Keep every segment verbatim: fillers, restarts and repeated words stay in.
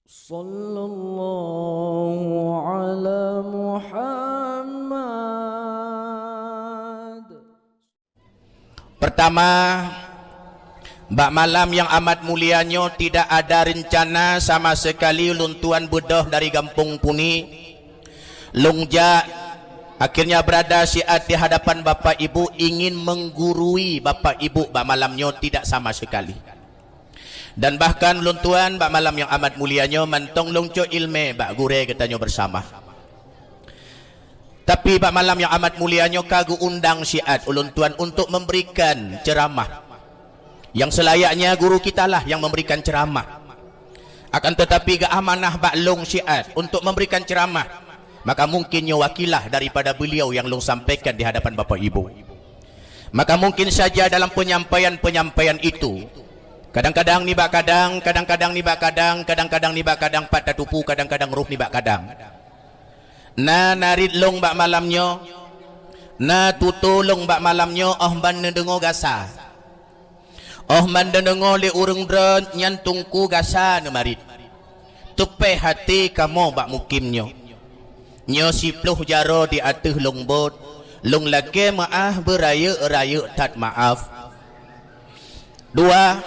Sallallahu ala Muhammad. Pertama, bak malam nyang amat mulia nyoe tidak ada rencana sama sekali lôn tuan beudôh dari gampông Puni. Lôn jak, akhirnya berada siat di hadapan Bapak Ibu ingin menggurui Bapak Ibu bak malam nyoe tidak sama sekali. Dan bahkan lôn tuan bak malam nyang amat mulia nyoe mantong lôn cok ileumèe bak gurèe geutanyoe bersama. Tapi bak malam nyang amat mulia nyoe ka geuundang siat ulôn tuan untuk memberikan ceramah. Yang selayaknya guru kitalah yang memberikan ceramah. Akan tetapi geuamanah bak lôn siat untuk memberikan ceramah. Maka mungkin nyoe wakilah daripada beliau yang lôn sampaikan di hadapan Bapak Ibu. Maka mungkin saja dalam penyampaian-penyampaian itu, kadang-kadang nibak kadang, kadang-kadang nibak kadang, kadang-kadang nibak kadang pat tatupu, kadang-kadang roh nibak kadang. Na narit lôn bak malam nyoe, na tutoe lôn bak malam nyoe óh ban neudeungoe gasa. Óh ban neudeungoe lé ureuëng droe nyan teungku gasa neumarit. Teupéh até kamoe bak mukim nyoe. Nyoe siploh jaroe di ateueh lôn bot, lôn lakée meuáh beurayeuk-rayeuk that maaf. Dua,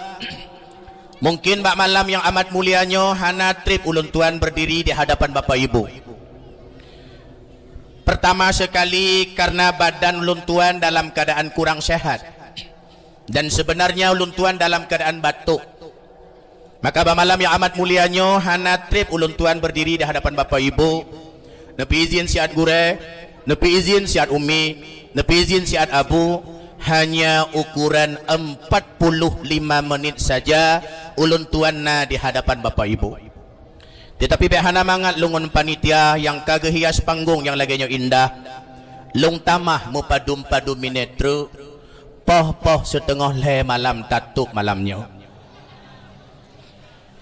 mungkin bak malam nyang amat mulia nyoe hana treb ulôn tuan berdiri di hadapan Bapak Ibu. Pertama sekali, karena badan ulôn tuan dalam keadaan kurang sehat. Dan sebenarnya ulôn tuan dalam keadaan batuk. Maka bak malam nyang amat mulia nyoe hana treb ulôn tuan berdiri di hadapan Bapak Ibu. Neupeuizin siat gurée, neupeuizin siat umi, neupeuizin siat abu, hanya ukuran empat puluh lima menit saja ulôn tuan na di hadapan Bapak Ibu. Tetapi bék hana mangat lôn ngon panitia nyang ka geuhias panggong nyang lagée nyoe indah. Lôn tamah meupadum-padum minèe treuk, poh-poh siteungoh lhée malam tatôb malam nyoe.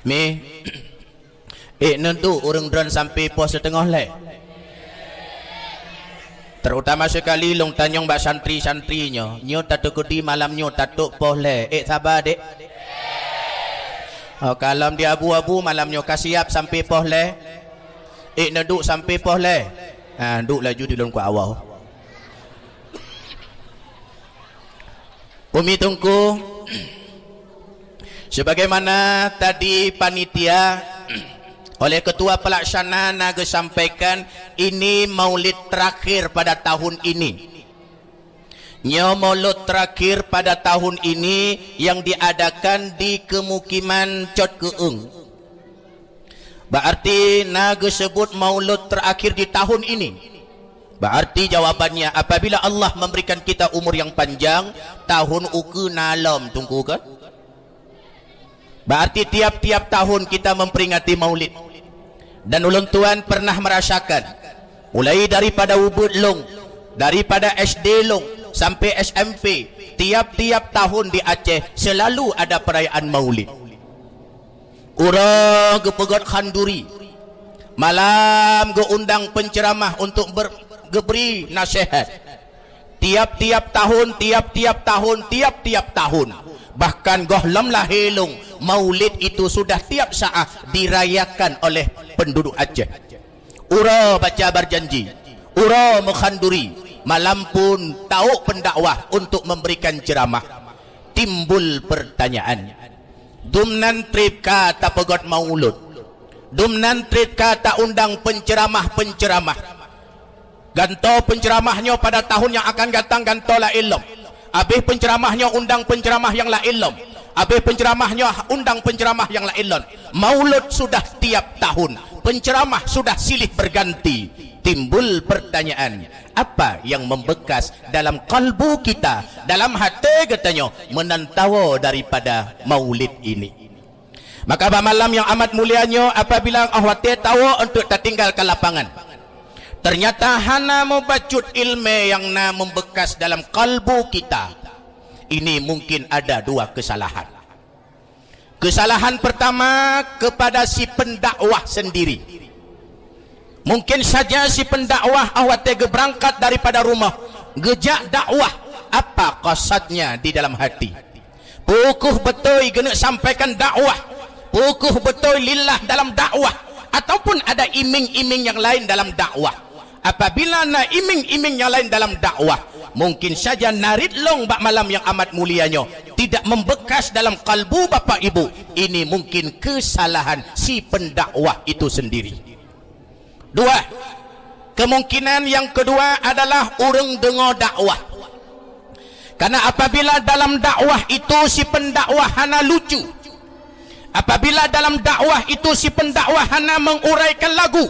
Mi, ék neuduek ureuëng droe sampoe poh siteungoh lhée. Terutama sekali lôn tanyong bak santri-santri nyoe, nyoe tateukeudi malam nyoe tatôb poh lhée. Ék saba, dek? Oh, kalom di abu-abu malam nyoe ka siap sampoe poh lhée. Ék neuduek sampoe poh lhée. Ha, duek laju di lôn kuat awai. Umi Teungku, sebagaimana tadi panitia oleh ketua pelaksana na geusampaikan, ini maulid terakhir pada tahun ini. Nyoe maulud terakhir pada tahun ini yang diadakan di kemukiman Cot Keueung. Berarti na geuseubut maulud terakhir di tahun ini. Berarti jawabannya, apabila Allah memberikan kita umur yang panjang, tahun ukeue na lom, Teungku, kan? Berarti tiap-tiap tahun kita memperingati maulid. Dan ulôn tuan pernah merasakan, mulai daripada ubeut lôn, daripada S D lôn, sampai S M P, tiap-tiap tahun di Aceh selalu ada perayaan maulid. Uroe geupeugét khanduri, malam geuundang penceramah untuk ber-, geubri naseuhat. Tiap-tiap tahun, tiap-tiap tahun, tiap-tiap tahun. Bahkan gohlom lahé lôn, maulid itu sudah tiap saat dirayakan oleh penduduk Aceh. Uroe baca barjanji, uroe meukhanduri, malam pun taôk pendakwah untuk memberikan ceramah. Timbul pertanyaan, dumnan treb ka tapeugét maulud? Dumnan treb ka taundang penceramah-penceramah? Gantoe penceramah nyoe pada tahun nyang akan datang gantoe laén lom. Abéh penceramah nyoe undang penceramah nyang laén lom. Abéh penceramah nyoe undang penceramah nyang laén lom. Maulud sudah tiap tahun, penceramah sudah silih berganti. Timbul pertanyaan, apa yang membekas dalam kalbu kita, dalam até geutanyoe meunan tawoe daripada maulid ini? Maka bak malam nyang amat mulia nyoe, apabila óh watée tawoe untuk tatinggalkan lapangan, ternyata hana mubacut ileumé nyang na membekas dalam kalbu kita, ini mungkin ada dua kesalahan. Kesalahan pertama kepada si pendakwah sendiri. Mungkin saja si pendakwah óh watée geubeurangkat daripada rumoh, geujak dakwah, apa qasadnya di dalam hati? Peu kheueh beutôi geuneuk sampaikan dakwah? Peu kheueh beutôi lillah dalam dakwah, ataupun ada iming-iming nyang laén dalam dakwah. Apabila na iming-iming nyang laén dalam dakwah, mungkin saja narit lôn bak malam nyang amat mulia nyoe tidak membekas dalam kalbu Bapak Ibu, ini mungkin kesalahan si pendakwah itu sendiri. Dua, kemungkinan yang kedua adalah ureuëng deungoe dakwah. Karena apabila dalam dakwah itu si pendakwah hana lucu, apabila dalam dakwah itu si pendakwah hana menguraikan lagu,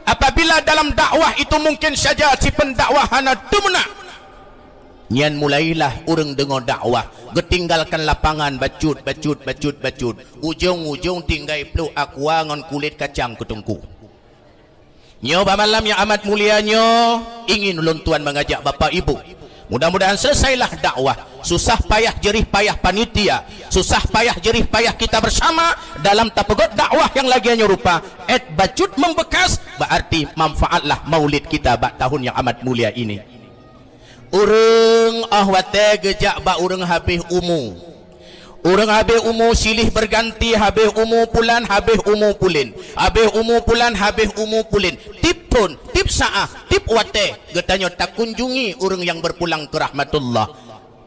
apabila dalam dakwah itu mungkin saja si pendakwah hana deumeunak, nyan mulailah ureuëng deungoe dakwah geutinggalkan lapangan bacut, bacut, bacut, bacut. Ujong-ujong tinggai pluek aqua ngon kulét kacang keu teungku. Nyoe bak malam nyang amat mulia nyoe, ingin ulôn tuan mengajak Bapak Ibu. Mudah-mudahan selesailah dakwah. Susah payah jerih payah panitia, susah payah jerih payah kita bersama dalam tapeugot dakwah nyang lagée nyoe rupa. Et bacut membekas, berarti manfaatlah maulid kita bak tahun nyang amat mulia ini. Ureuëng óh watée geujak bak ureuëng habéh umu. Ureuëng habéh umu silih berganti, habéh umu pulan, habéh umu pulen, habéh umu pulan, habéh umu pulen. Tiep thon, tiep saát, tiep watée geutanyoe takunjungi ureuëng nyang berpulang keu rahmatullah.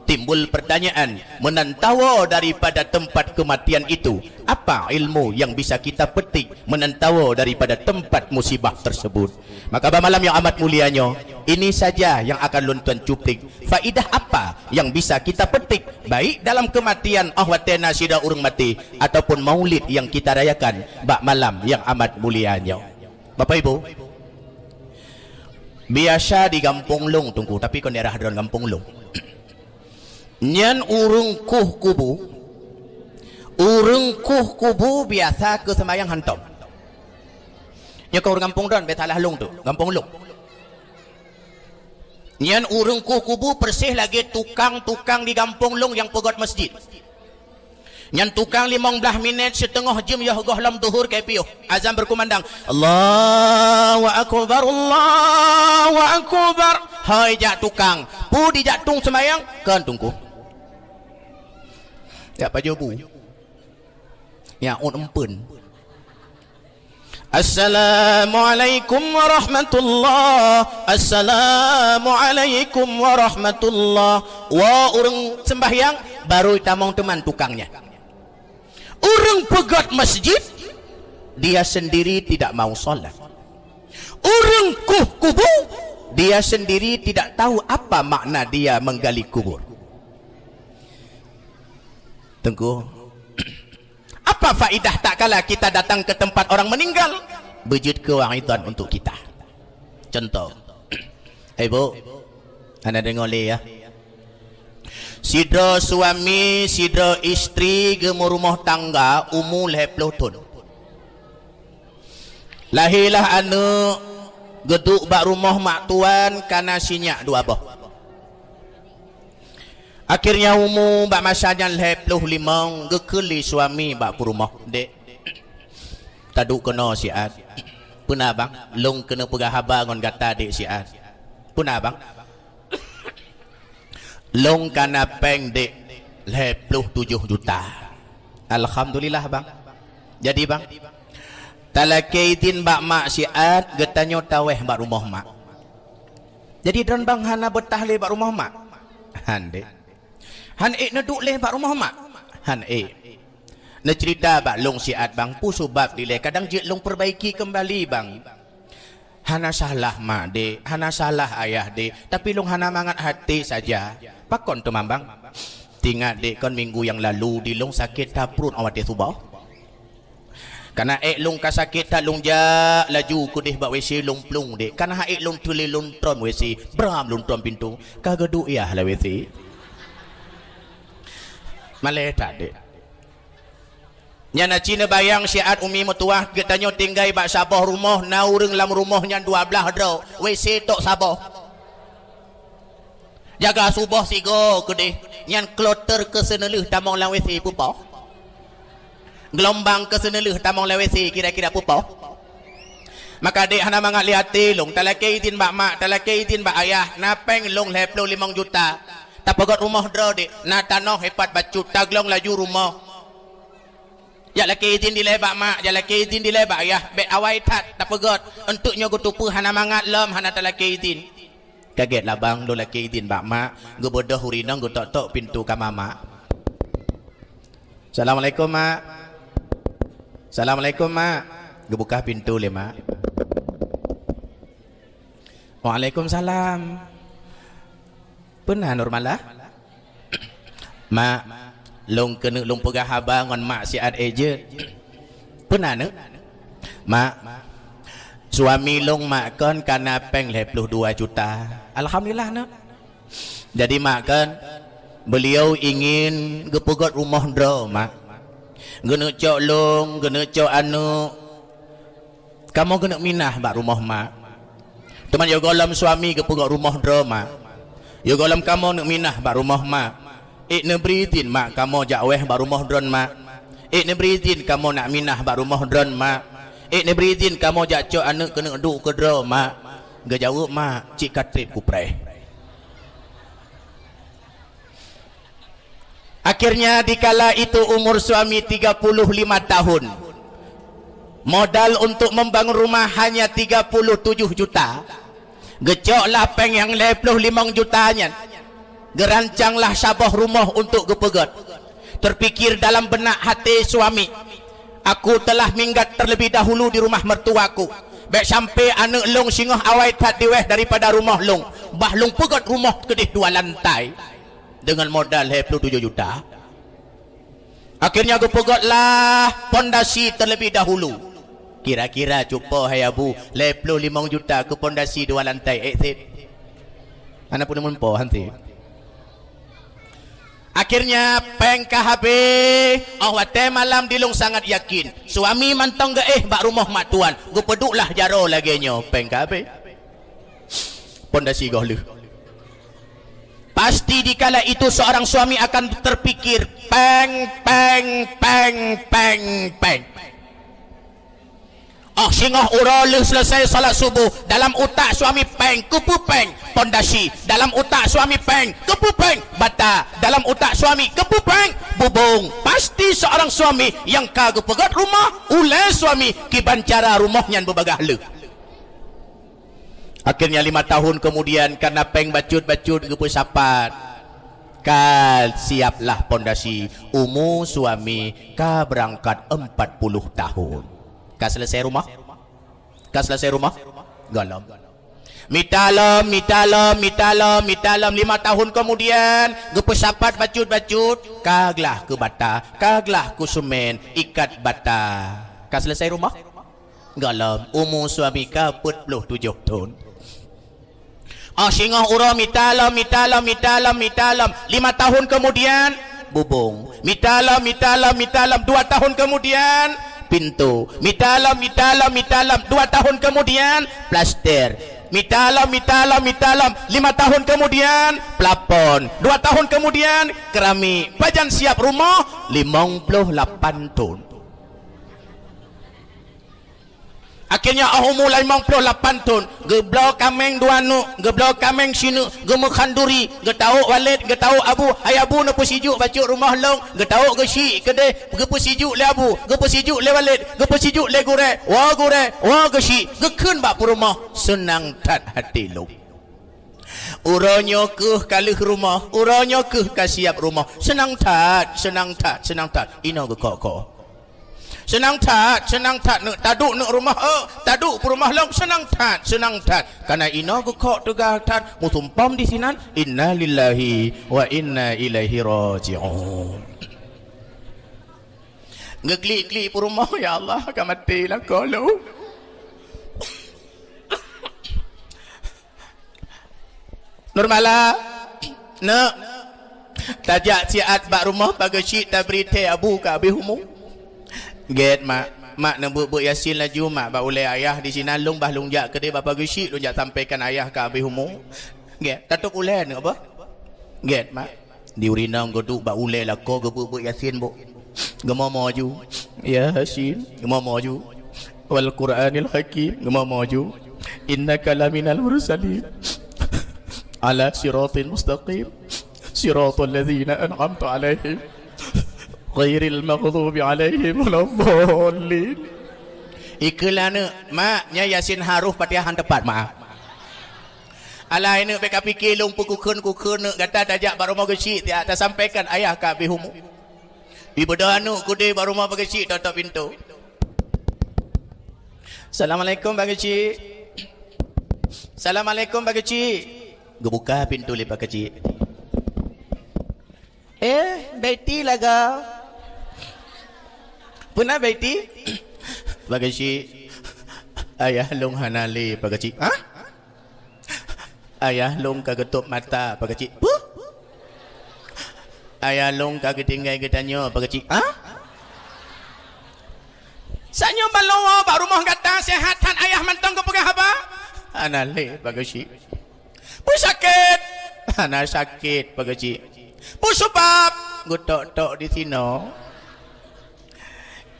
Timbul pertanyaan, meunan tawoe daripada teumpat keumatian itu, apa ilmu nyang bisa kita petik meunan tawoe daripada teumpat musibah tersebut? Maka bak malam nyang amat mulia nyoe, ini saja nyang akan lôn tuan cuplik. Faidah apa nyang bisa kita petik, baik dalam keumatian óh watée na sidroe ureuëng maté, ataupun maulid nyang kita rayakan bak malam nyang amat mulia nyoe? Bapak Ibu, biasa di gampông lôn teungku, tapi kon daerah droen gampông lôn. Nyan ureuëng kueh kubu, ureuëng kueh kubu biasa keu seumayang hantom. Nyoe ka ureuëng gampông droen, bèk salah lôn tu, gampông lôn. Nyan ureuëng kueh kubu persis lagée tukang-tukang di gampông lôn nyang peugot masjid. Nyan tukang limong blaih minét, siteungoh jeuem yoh gohlom duhur ka piôh. Azan berkumandang, "Allahu Akbar, Allahu Akbar." Hai jak tukang, peue dijak tueng seumayang? Kon teungku. Jak pajoh bu. Nyan ôn empeuen. "Assalamualaikum warahmatullah. Assalamualaikum warahmatullah." Woe ureuëng sembahyang, baru tamong teuma tukang nyan. Ureuëng peugot masjid, dia sendiri tidak mau sholat. Ureuëng kueh kubu, dia sendiri tidak tahu apa makna dia menggali kubur. Teungku, apa faidah tak kala kita datang ke tempat orang meninggal? Beujeuet keu warisan untuk kita. Contoh, eh, Bu, hana deungoe lé, ya. Sidroe suami, sidroe istri geumeurumoh tangga umu lhée ploh thon. Lahé lah aneuëk, geuduek bak rumoh mak tuan, ka na sinyak dua boh. Akhirnya umu bak masa nyan lhée ploh limong, geukheun lé suami bak peurumoh, "Dek, taduek keunoe siat." "Peue na, Bang?" "Lôn keuneuk peugah haba ngon gata, Dek, siat." "Peue na, Bang?" "Lôn ka na péng, Dek, lhée ploh tujoh juta." "Alhamdulillah, Bang. Jadi, Bang, talakée idin bak mak siat, geutanyoe tawéh bak rumoh mak." "Jadi droen, Bang, hana beutah lé bak rumoh mak?" "Han, Dek." "Han ék neuduek lé bak rumoh mak?" "Han ék." "Neuceurita bak lôn siat, Bang, peue sabab dilée, kadang jeuet lôn peurbaiki keumbali, Bang." "Hana salah mak, Dek, hana salah ayah, Dek, tapi lôn hana mangat até saja." "Pakon teuma, Bang?" "Teuingat, Dek, kon minggu nyang lalu di lôn sakét that pruet watée suboh. Ka na ék lôn ka sakét that, lôn jak laju keudeh bak WC, lôn plueng, Dek. Ka na ék lôn teulé, lôn trom WC, bram lôn trom pintoe, ka geuduek yah lam WC." Malée that, Dek. Nyan aci neubayang siat umi meutuwah, geutanyoe tinggai bak saboh rumoh, na ureuëng lam rumoh nyan dua blaih droe, WC tok saboh. Jaga suboh sigoe keudeh, nyan kloter keu seuneulheueh tamong lam WC peue poh? Geulombang keu seuneulheueh tamong lam WC kira-kira peue poh? Maka, Dek, hana mangat lé até lôn, talakée idin bak mak, talakée idin bak ayah, na péng lôn lhée ploh limong juta. Tapeugot rumoh droe, Dek, na tanoh ipat bacut, taglong laju rumoh. Jak lakée idhin dilée bak mak, jak lakée idhin dilée bak ayah, bék awai that tapeugét, eunteuk nyoe geutupeue hana mangat lom, hana talakée idhin. Ka gét labang lôn lakée idhin bak mak, geubeudôh urinong geutok-tok pintoe kama mak. "Assalamualaikum, Mak." "Assalamualaikum, Mak." Geubuka pintoe lé mak. "Waalaikumsalam. Peue na Nurmalah?" "Mak, lôn keuneuk lôn peugah haba ngon mak siat ék jeuet." "Peue na, Neuk?" "Mak, suami lôn mak kon ka na péng lhée ploh dua juta." "Alhamdulillah, Neuk." "Jadi mak kon, beliau ingin geupeugét rumoh droe mak. Geuneuk cok lôn, geuneuk cok aneuëk. Kamoe geuneuk minah bak rumoh mak. Teuma yôh gohlom suami geupeugét rumoh droe mak. Yôh gohlom kamoe neuk minah bak rumoh mak. Ék neubri idhin mak kamoe jak wéh bak rumoh droen mak. Ék neubri idhin kamoe nak minah bak rumoh droen mak. Ék neubri idhin kamoe jak cok aneuëk keuneuk duek keudroe mak." Geujaweueb mak, "Cit ka treb kupreh." Akhirnya dikala itu umur suami tiga puluh lima tahun. Modal untuk membangun rumah hanya tiga puluh tujuh juta. Geucoklah péng nyang lhée ploh limong juta nyan. Geurancanglah saboh rumoh untuk geupeugét. Terpikir dalam benak hati suami, "Aku telah minggat terlebih dahulu di rumah mertuaku. Bék sampai aneuëk lôn singoh awai that diwéh daripada rumoh lôn. Bah lôn peugét rumoh keudeh dua lantai." Dengan modal lhée ploh tujoh juta. Akhirnya geupeugét lah pondasi terlebih dahulu. Kira-kira cupo hai Abu, lhée ploh limong juta keu pondasi dua lantai ék sép. Hana peuneumeupo han sép. Akhirnya péng ka habéh, óh watée malam di lôn sangat yakin, suami mantong geuéh bak rumoh mak tuan, geupeuduklah jaroe lagée nyoe, péng ka habéh. Pondasi goh lheueh. Pasti dikala itu seorang suami akan terpikir, péng, péng, péng, péng, péng. Óh singoh uroe lheueh selesai salat subuh, dalam utak suami péng, keupeue péng, pondasi, dalam utak suami péng, keupeue péng, bata, dalam utak suami keupeue péng, bubông. Pasti seorang suami nyang ka geupeugét rumoh, ulée suami kiban cara rumoh nyan beubagaih lheueh. Akhirnya lima tahun kemudian, karena péng bacut-bacut geupeusapat, ka siaplah pondasi. Umu suami ka beurangkat empat puluh tahun. Ka selesai rumoh? Ka selesai rumoh? Gohlom. Mita lom, mita lom, mita lom, mita lom. Lima tahun kemudian, geupeusapat bacut-bacut, ka glah keu bata, ka glah keu semen, ikat bata. Ka selesai rumoh? Gohlom, umu suami ka peuet ploh tujoh thon. Óh singoh uroe mita lom, mita lom, mita lom, mita lom. Lima tahun kemudian, bubông. Mita lom, mita lom, mita lom. Dua tahun kemudian, pintu. Mita lom, mita lom, mita lom. Dua tahun kemudian, plaster. Mita lom, mita lom, mita lom. Lima tahun kemudian, plafon. Dua tahun kemudian, keramik. Pajan siap rumoh, limong ploh lapan thon. Akhirnya óh umu limong ploh lapan thon, geubloe kaméng dua neuk, geubloe kaméng sineuk, geumeuchanduri, geutawök walét, geutawök abu, "Hai abu, neupeusijuek bacut rumoh lôn," geutawök geuchik keudeh, geupeusijuek lé abu, geupeusijuek lé walét, geupeusijuek lé gurée, "Woe gurée, woe geuchik," geukheun bak peurumoh, "Seunang that até lôn. Uroe nyoe kheueh ka lheueh rumoh, uroe nyoe kheueh ka siap rumoh. Seunang that, seunang that, seunang that." Inoe geukok-kok. Seunang that, seunang that neuk taduek neuk rumoh, eu, taduek peurumoh lôn, seunang that, seunang that. Kana inoe geukok teuga that, meusumpom disinan, "Inna lillahi wa inna ilaihi raji'un." Geuklik-klik peurumoh, "Ya Allah, ka maté lakoe lôn." Nurmala, neuk, tajak siat bak rumoh pageue chik tabri thée abu ka habéh umu. Gét, Mak. Mak neubeuet-beuet Yasin laju, Mak, bak ulée ayah disinan lôn bah lôn jak keudeh bak pageue chik lôn jak sampaikan ayah ka habéh umu. Gét, tatôb ulée neuk bah. Gét, Mak. Di urinong geuduek bak ulée lakoe geubeuet-beuet Yasin, Bu. Geumomo ju. Yasin, geumomo ju. Wal Qur'anil Hakim, geumomo ju. Innaka laminal mursalin. Ala siratin mustaqim. Siratal ladzina an'amta 'alaihim. Ghairil maghdubi alaihim waladdallin. Ikheun lé aneuk, "Mak, nyan Yasin haruf Fatihah han teupat, Mak." Alah, aneuk, bèk kapike lôn peukukheun-kukheun neuk, gata tajak bak rumoh geuchik, tajak tasampaikan ayah ka habéh umu. Ibeudôh aneuk keudéh bak rumoh geuchik, tok-tok pintoe. "Assalamualaikum, Pak Geuchik." "Assalamualaikum, Pak Geuchik." Geubuka pintoe lé Pak Geuchik. "Eh, Betty lagoe. Peue na, Betty?" "Pak Geuchik, ayah lôn hana lé, Pak Geuchik." "Hah?" "Ayah lôn ka geutôb mata, Pak Geuchik." "Peue?" "Ayah lôn ka geutinggai geutanyoe, Pak Geuchik." "Hah?" "Sanyoe ban lôn woe bak rumoh gata, seuhat that ayah mantong geupeugah haba?" "Hana lé, Pak Geuchik." "Peue sakét?" "Hana sakét, Pak Geuchik." "Peue seubab?" "Geutok-tok disinoe."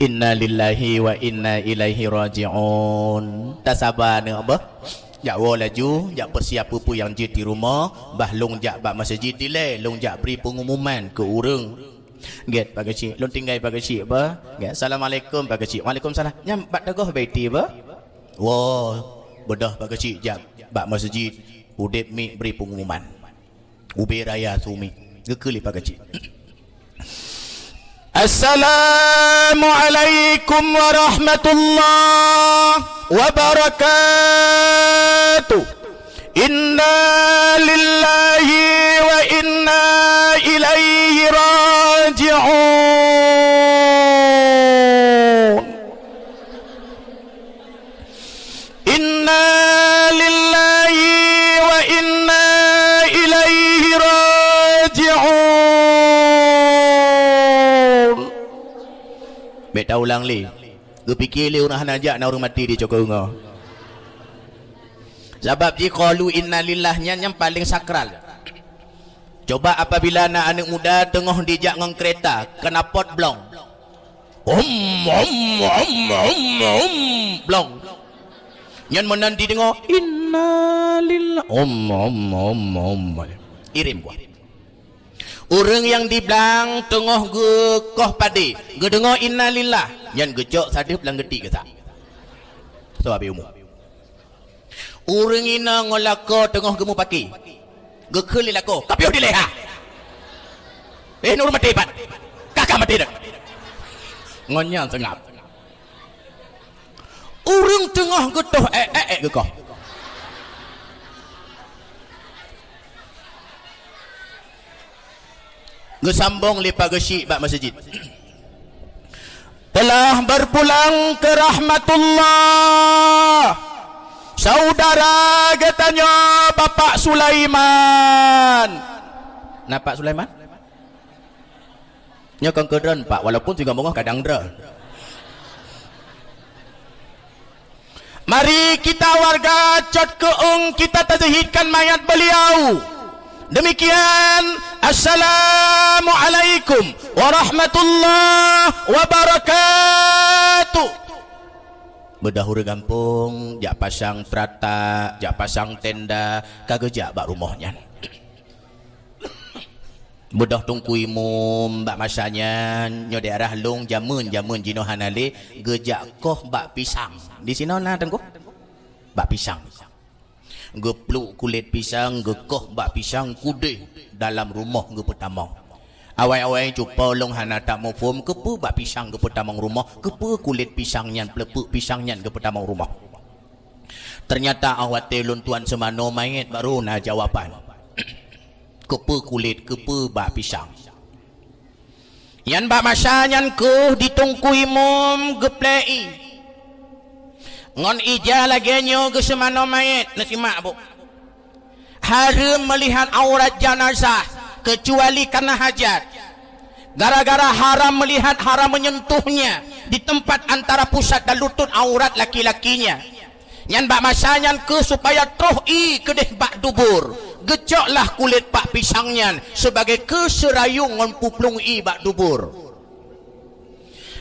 Innalillahi wa inna ilaihi raji'un. Tasaba neuk beuh. Jak woe laju, jak peusiap peue-peue nyang jeuet di rumoh, bah lôn jak bak meuseujid dilèe, lôn jak bri peungumuman keu ureueng. Gèt, Pak Geuchik, lôn tinggai Pak Geuchik beuh. Gèt, "Assalamualaikum, Pak Geuchik." "Waalaikumsalam." "Nyan bak teungoh Betty beuh?" "Woe, beudôh Pak Geuchik jak bak meuseujid, udeb miet bri peungumuman." Ubé raya Sumi. Geukheun lé Pak Geuchik. "Assalamualaikum warahmatullahi wabarakatuh. Inna lillahi wa inna ilaihi raji'un." Inna lillahi wa inna ilaihi raji'un. Bèk taulang lé. Geupike lé ureueng hana jak na ureueng maté di cokong ngon. Sabab jih qalu innalillah nyan nyang paleng sakral. Coba apabila na aneuk muda teungoh dijak ngon keureta, knalpot blong. Om, om, om, om, om. Blong. Nyan meunan dideungoe, "Innalillah." Om, om, om, om. Irém kuah. Ureueng nyang di blang teungoh geukoh padé, geudeungoe, "Innalillah." Nyan geucok sadeup lam geuti geusak. Soe habéh umu. Ureueng inong ngon lakoe teungoh geumupaki. Geukheun lé lakoe, "Ka piôh dilèe ha?" "Eh, nureueng maté pat. Ka, ka maté dah." Ngon nyan seungab. Ureueng teungoh geutoh èk-èk geukoh. Geusambong lé Pak Geuchik bak meuseujid. Telah berpulang ke rahmatullah, saudara geutanyoe Bapak Sulaiman. Na Pak Sulaiman? Nyoe kon keu droen, Pak, walaupun singoh beungoh kadang droen. Mari kita warga Cot Keueung, kita tasyahidkan mayat beliau. Demikian, assalamualaikum warahmatullahi wabarakatuh. Beudôh ureueng gampông, jak pasang teuratap, jak pasang tenda, ka geujak bak rumoh nyan. Beudôh Teungku Imum bak masa nyan, nyoe daerah lôn jameun-jameun jinoe hana lé, geujak koh bak pisang. Disinoe na Teungku? Bak pisang. Geupluk kulét pisang, geukoh bak pisang, keudéh dalam rumoh geupeutamong. Awai-awai cupo lôn hana tamuphom keupeue bak pisang geupeutamong rumoh, keupeue kulét pisang nyan, peuleupuk pisang nyan geupeutamong rumoh. Teunyata óh watée lôn tuan seumanoe manyét baru na jawaban. Keupeue kulét, keupeue bak pisang. Nyan bak masa nyan kheueh di Teungku Imum geuplée ié. Ngon ija lagée nyoe geuseumanoe manyét, neusimak bu. Hareuem meulihat aurat janazah keucuali kareuna hajat. Gara-gara haram meulihat, haram meunyentuhnya di teumpat antara pusat dan lutut aurat laki-lakinya. Nyan bak masa nyan kheueh supaya troh ié keudeh bak dubur, geucoklah kulét pak pisang nyan sibagoe keu seurayong ngon puplueng ié bak dubur.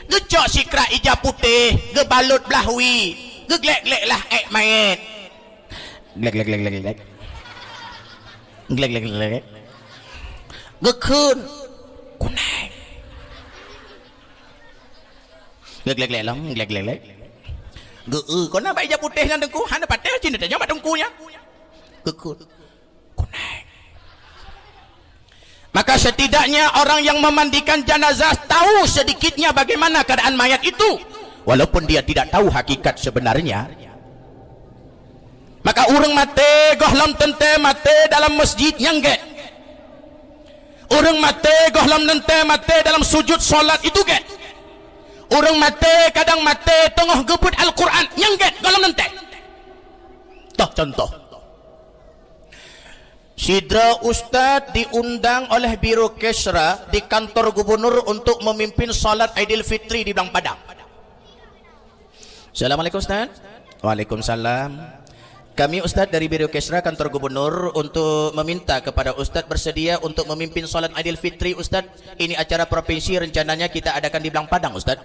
Geucok sikrak ija putéh, geubalot blah wie, geuglek-gleklah ék manyét. Glek, glek, glek, glek, glek. Glek, glek, glek, glek. Geukheun. Kunai. Glek, glek, glek, lom, glek, glek, glek. Geu-, eu, kona bak ija putéh nyan Teungku, hana patéh cit neutanyong bak Teungku nyan. Geukheun. Kunai. Maka setidaknya orang yang memandikan jenazah tahu sedikitnya bagaimana keadaan mayat itu, walaupun dia tidak tahu hakikat sebenarnya. Maka ureuëng maté gohlom teuntée maté dalam masjid nyang gét. Ureuëng maté gohlom teuntée maté dalam sujud salat itu gét. Ureuëng maté kadang maté teungoh geubeuet Al-Quran nyang gét gohlom teuntée. Toh contoh. Sidroe ustaz diundang oleh Biro Kesra di kantor gubernur untuk memimpin salat Aidilfitri di Blang Padang. Assalamualaikum, Ustaz. Waalaikumsalam. Kami, Ustaz, dari Biro Kesra Kantor Gubernur untuk meminta kepada Ustaz bersedia untuk memimpin salat Aidilfitri, Ustaz. Ini acara provinsi, rencananya kita adakan di Blang Padang, Ustaz.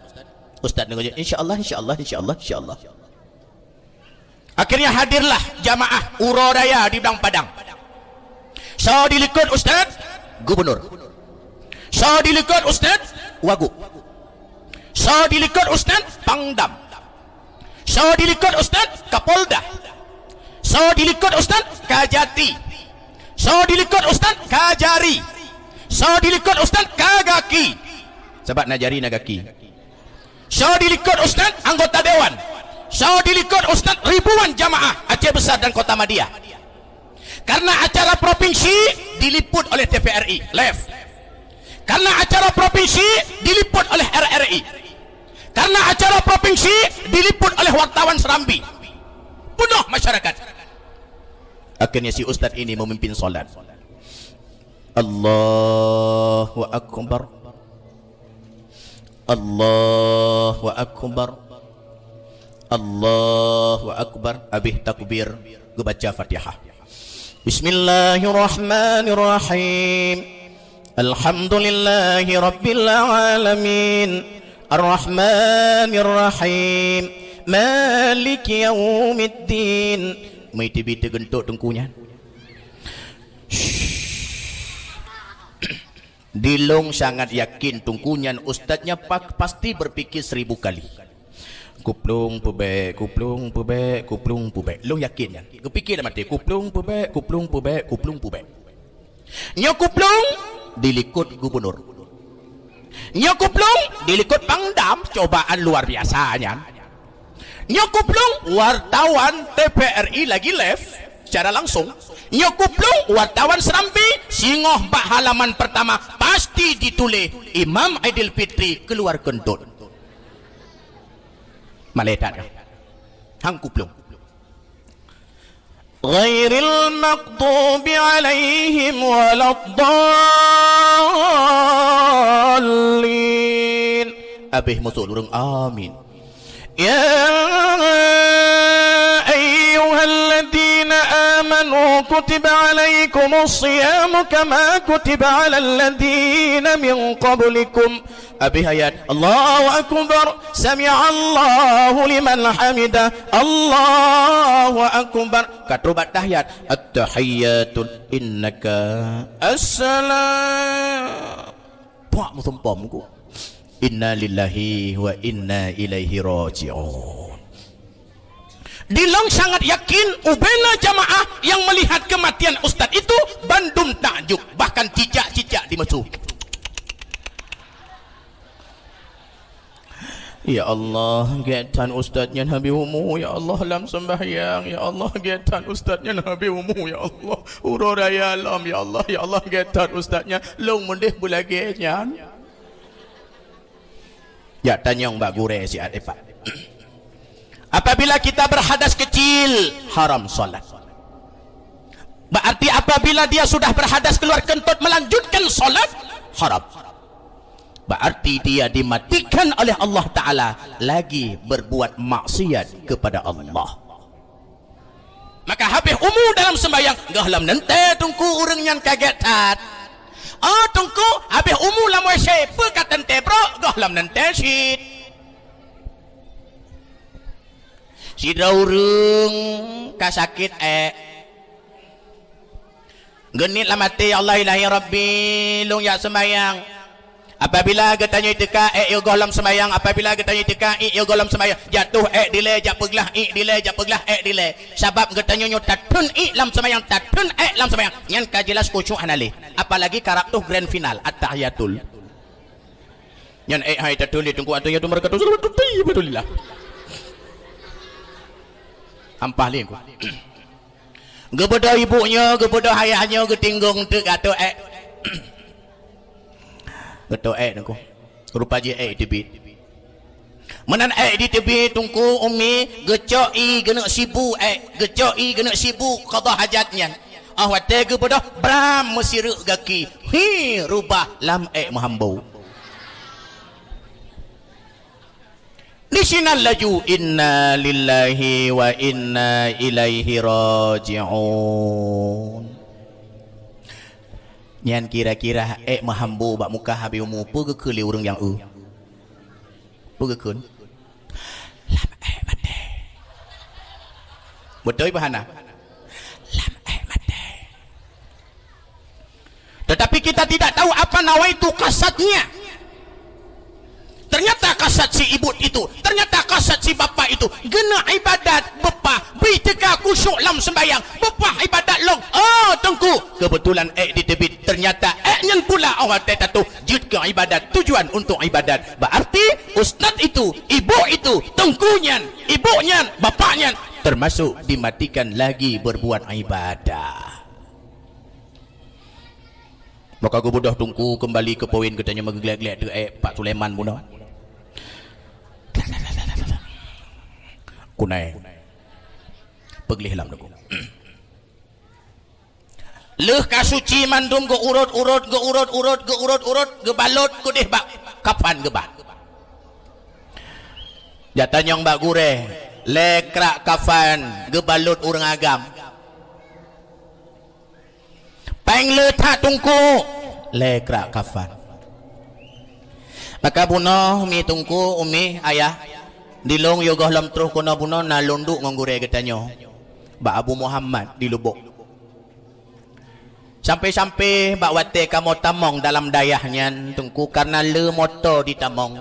Ustaz nunggu, "Insya Allah, insya Allah, insya Allah, insya Allah." Akhirnya hadirlah jamaah uroe raya di Blang Padang. Soe dilikot Ustaz? Gubernur. Soe dilikot Ustaz? Wagub. Soe dilikot Ustaz? Pangdam. Soe dilikot Ustaz? Kapolda. Soe dilikot Ustaz? Kajati. Soe dilikot Ustaz? Kajari. Soe dilikot Ustaz? Kagaki. Sabab na jari na gaki. Soe dilikot Ustaz? Anggota dewan. Soe dilikot Ustaz? Ribuan jamaah Aceh Besar dan Kota Madya. Karena acara provinsi diliput oleh T V R I, live. Karena acara provinsi diliput oleh R R I. Karena acara provinsi diliput oleh wartawan Serambi. Penuh masyarakat. Akhirnya si ustaz ini memimpin salat. Allahu Akbar. Allahu Akbar. Allahu Akbar. Habis takbir, geubaca Fatihah. Bismillahirrahmanirrahim. Alhamdulillahi rabbil alamin. Arrahmanirrahim. Maliki yaumiddin. Meuteubi teugeuntok teungku nyan. Dilong sangat yakin teungku nyan ustaznya pa-, pasti berpikir seribu kali. Kuplong peubek, kuplong peubek, kuplong peubek. Long yakin nyan. Geupikir dalam até, kuplong peubek, kuplong peubek, kuplong peubek. Nyoe kuplong dilikot gubernur. Nyoe kuplong dilikot pangdam, cobaan luar biasa nyan. Nyoe kuplong wartawan T V R I lagi live secara langsung. Nyoe kuplong wartawan Serambi singoh bak halaman pertama pasti dituléh Imam Aidilfitri keluar keuntôt. Malaikat. Hang kuplong. Ghairil maghdubi alaihim waladdallin. Habis masuk lurung. Amin. Ya ayyuhalladzina amanu kutiba alaikumus siyamu kama kutiba alal ladzina min qablikum. Habis ayat, Allahu Akbar, sami'allahu liman hamidah, Allahu Akbar. Ka troh bak tahiyat, at-tahiyyatu innaka assalam. Puak meusumpom ku. Inna lillahi wa inna ilaihi raji'un. Dilong sangat yakin ubena jamaah yang melihat kematian ustaz itu bandum takjub, bahkan cicak-cicak di mesu. Ya Allah, gét that ustaz nyan habéh umu, ya Allah, lam sembahyang, ya Allah, gét that ustaz nyan habéh umu, ya Allah, uroe raya lom, ya Allah, ya Allah, gét that ustaz nyan, lôn meudeh beulagée nyan. Jak tanyong bak gurée siat ipat. Apabila kita berhadas kecil, haram salat. Berarti apabila dia sudah berhadas keluar kentut melanjutkan salat, haram. Berarti dia dimatikan oleh Allah Ta'ala lagi berbuat maksiat kepada Allah. Maka habéh umu dalam sembahyang, gohlom neuntée teungku ureuëng nyan ka gét that. Oh teungku, habéh umu lam W C, peue ka teuntée brok, gohlom neuntée cit. Sidroe ureuëng ka sakét ék. Geuniet lam até, "Ya Allah, ilahi Rabbi, lôn jak sembahyang." Apabila geutanyoe teuka ék yôh goh lom seumayang, apabila geutanyoe teuka ék yôh goh lom seumayang, jatuh ék dilée jak peuglah, ék dilée jak peuglah, ék dilée. Sabab geutanyoe nyoe tatheun ék lam seumayang, tatheun ék lam seumayang. Nyan ka jeulaih khusyuk hana lé. Apalagi karab tuh grand final, at-tahiyatul. Nyan ék hai tatheun lé Teungku ateueh nyoe tu mereka tu, alhamdulillah. Ampah lé ku. Geubeudôh ibu nyoe, geubeudôh ayah nyoe, geutinggong teuk ateueh ék. Geuto ék Teungku. Rupa jih ék teubiet. Meunan ék jiteubiet Teungku, Umi, geucok ie geuneuk sibu ék, geucok ie geuneuk sibu qadha hajat nyan. Óh watée geubeudôh, bram meusireuk gaki, hi rubah lam ék meuhambo. Disinan laju, "Inna lillahi wa inna ilaihi raji'un." Nyan kira-kira ék meuhambo bak muka Habib Umu, peue geukheun lé ureuëng nyang eu? Peue geukheun? Lam ék maté. Beutôi bah hana? Lam ék maté. Tetapi kita tidak tahu apa nawaitu kasadnya. Ternyata kasad si ibu itu, ternyata kasad si bapak itu, geuneuk ibadat beupah, bri teuka khusyuk lam sembahyang, beupah ibadat lom. Oh, Teungku, kebetulan ék jiteubiet, ternyata ék nyan pula awak teuh tatuh jeuet keu ibadat, tujuan untuk ibadat. Berarti ustaz itu, ibu itu, teungku nyan, ibu nyan, bapak nyan termasuk dimatikan lagi berbuat ibadah. Maka geubeudôh Teungku keumbali keu poin geutanyoe meugeuglek-glek teuh ék Pak Sulaiman bunoe. Kunai. Peugleh lam Teungku. Lheueh ka suci mandum geuurot-urot, geuurot-urot, geuurot-urot, geubalot keudeh bak kafan geuba. Jak tanyong bak gurée, lhée krak kafan geubalot ureuëng agam. Péng le that Teungku, lhée krak kafan. Maka bunoe mi Teungku, umi, ayah, dilong yôh gohlom troh keunoe bunoe na lôn duek ngon gurée geutanyoe bak Abu Muhammad di Lubok. Sampai-sampai bak watée kamoe tamong dalam dayah nyan Teungku, karena le moto ditamong.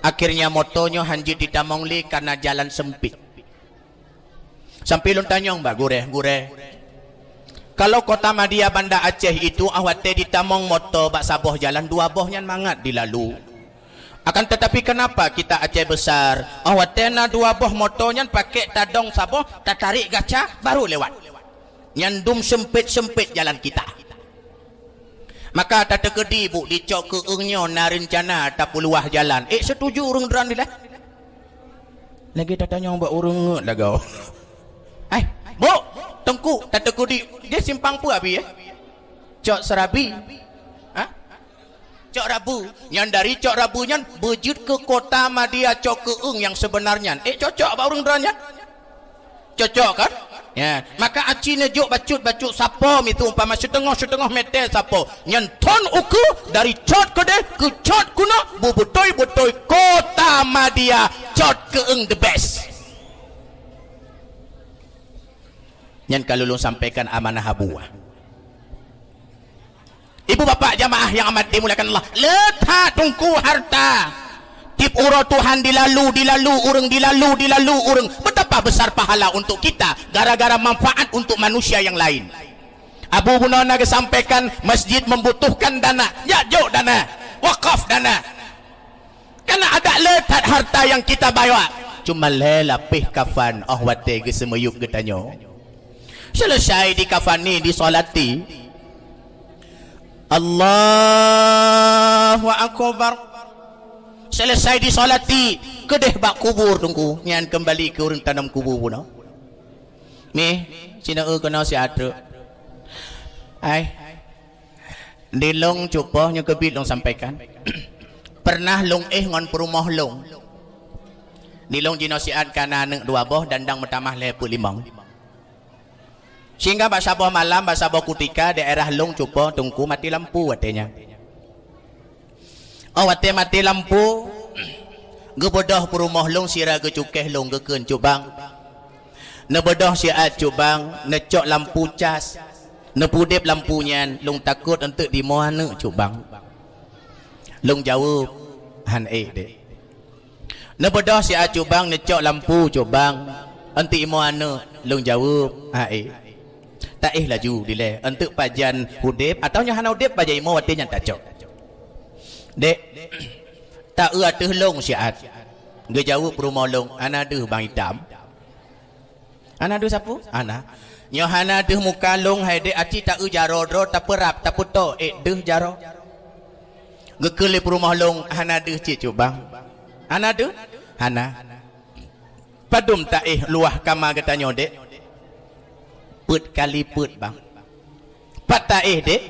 Akhirnya moto nyoe hanjeuet ditamong lé karena jalan sempit. Sampai lôn tanyong bak gurée, "Gurée, kalau Kota Madia Banda Aceh itu ah watée ditamong moto bak saboh jalan dua boh nyan mangat dilalu. Akan tetapi kenapa kita Aceh Besar ah watée na dua boh moto nyan pakék tadong saboh, tatarék gaca baru lewat? Nyan dum sempit-sempit jalan kita." Maka tateukeudi bu dicok keueung nyoe na reuncana tapeuluwah jalan. Ék setuju ureuëng droe dilée? Lagée tatanyong bak ureuëng ngeut lagoe. Hai, bu, Teungku, tateukeudi di simpang peue abi, eh? Cok Serabi. Ha? Cok Rabu. Nyan dari Cok Rabu nyan beujeuet keu Kota Madia cok keueung nyang seubeuna nyan. Ék cocok bak ureuëng droe nyan? Cocok kan? Ya, maka aci neujok bacut-bacut sapo mitu umpama siteungoh-siteungoh meter sapo. Nyan thon ukeue dari cot keudeh keu cot keunoe beubeutôi-beutôi Kota Madia cot keueung the best. Nyan ka lôn sampaikan amanah Abu. Ibu bapak jamaah yang amat dimuliakan Allah, le that Teungku harta. Tiep uroe Tuhan dilalu, dilalu ureuëng, dilalu, dilalu ureuëng. Betapa besar pahala untuk kita gara-gara manfaat untuk manusia yang lain. Abu bunoe na geusampaikan masjid membutuhkan dana, jak jok dana, wakaf dana. Kana adak le that harta nyang kita bawa, cuma lhée lapéh kafan óh watée geuseumiyueb geutanyoe. Selesai dikafani, disolati. Allahu Akbar. Selesai disolati, keudeh bak kubur Teungku, nyan keumbali keu ureuëng tanom kubu bunoe. Mih, sineue keunoe siat treuk. Ai. Dilong cupo nyoe keubiet lôn sampaikan. Pernah lôn éh ngon peurumoh lôn. Dilong jinoe siat kana aneuëk dua boh dan dang meutamah lhée peuet limong. Sehingga bak saboh malam, bak saboh kutika daerah lôn cupo Teungku mati lampu watée nyan. Óh watée mati lampu, geubeudôh peurumoh lôn sira geucukéh lôn geukheun cubang. Neubeudôh siat cubang, neucok lampu cas, neupeudeb lampu nyan, lôn takot eunteuk dimoe aneuëk cubang. Lôn jaweueb, "Han ék, Dek." Neubeudôh siat, "Cubang, neucok lampu, Cubang. Eunteuk imoe aneuk." Lôn jaweueb, "Han ék." Taéh laju dilée, eunteuk pajan udeb atawa nyoe hana udeb, pajan imoe watée nyan tacok. "Dek, taeu ateueh lôn siat." Geujaweueb peurumoh lôn, "Hana deuh, Bang, itam." "Hana deuh sapeue?" "Hana. Nyoe hana deuh muka lôn hai, Dek, aci taeu jaroe droe, tapeurab, tapeutoe ék deuh jaroe." Geukheun lé peurumoh lôn, "Hana deuh cit, Cubang." "Hana deuh?" "Hana." "Padum taéh luwah kama geutanyoe, Dek?" "Peuet kali peuet, Bang." "Pat taéh, Dek?"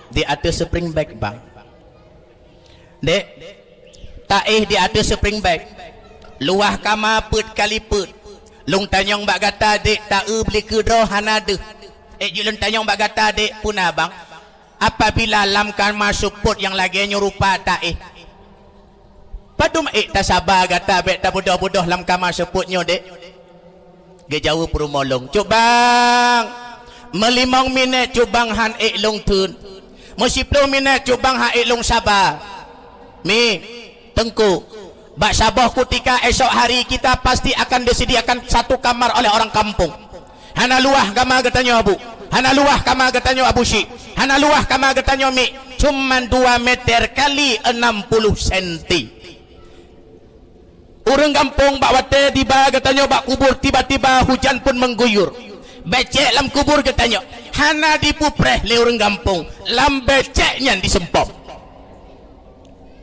"Di ateueh spring bed, Bang." "Dek, taéh di ateueh spring bed, luwah kama peuet kali peuet. Lôn tanyong bak gata, Dek, taeu blikeu droe hana deuh. Ék jeuet lôn tanyong bak gata, Dek, peue na, Bang? Apabila lam kama seupôt nyang lagée nyoe rupa taéh, padum ék tasaba gata bék tabeudôh-beudôh lam kama seupôt nyoe, Dek?" Geujaweueb peurumoh lôn, "Cubang, meulimong minét, Cubang, han ék lôn theun. Meusiploh minét, Cubang, han ék lôn saba. Mi, Teungku, bak saboh kutika esok hari kita pasti akan disediakan satu kamar oleh orang kampung. Hana luwah kama geutanyoe, Bu. Hana luwah kama geutanyoe, Abu Syik. Hana luwah kama geutanyoe, Mik. Cuman dua meter kali enam puluh senti." Ureuëng gampông bak watée tiba geutanyoe bak kubur, tiba-tiba hujan pun mengguyur. Becek lam kubur geutanyoe hana jipeupreh lé ureuëng gampông, lam becek nyan jiseumpom.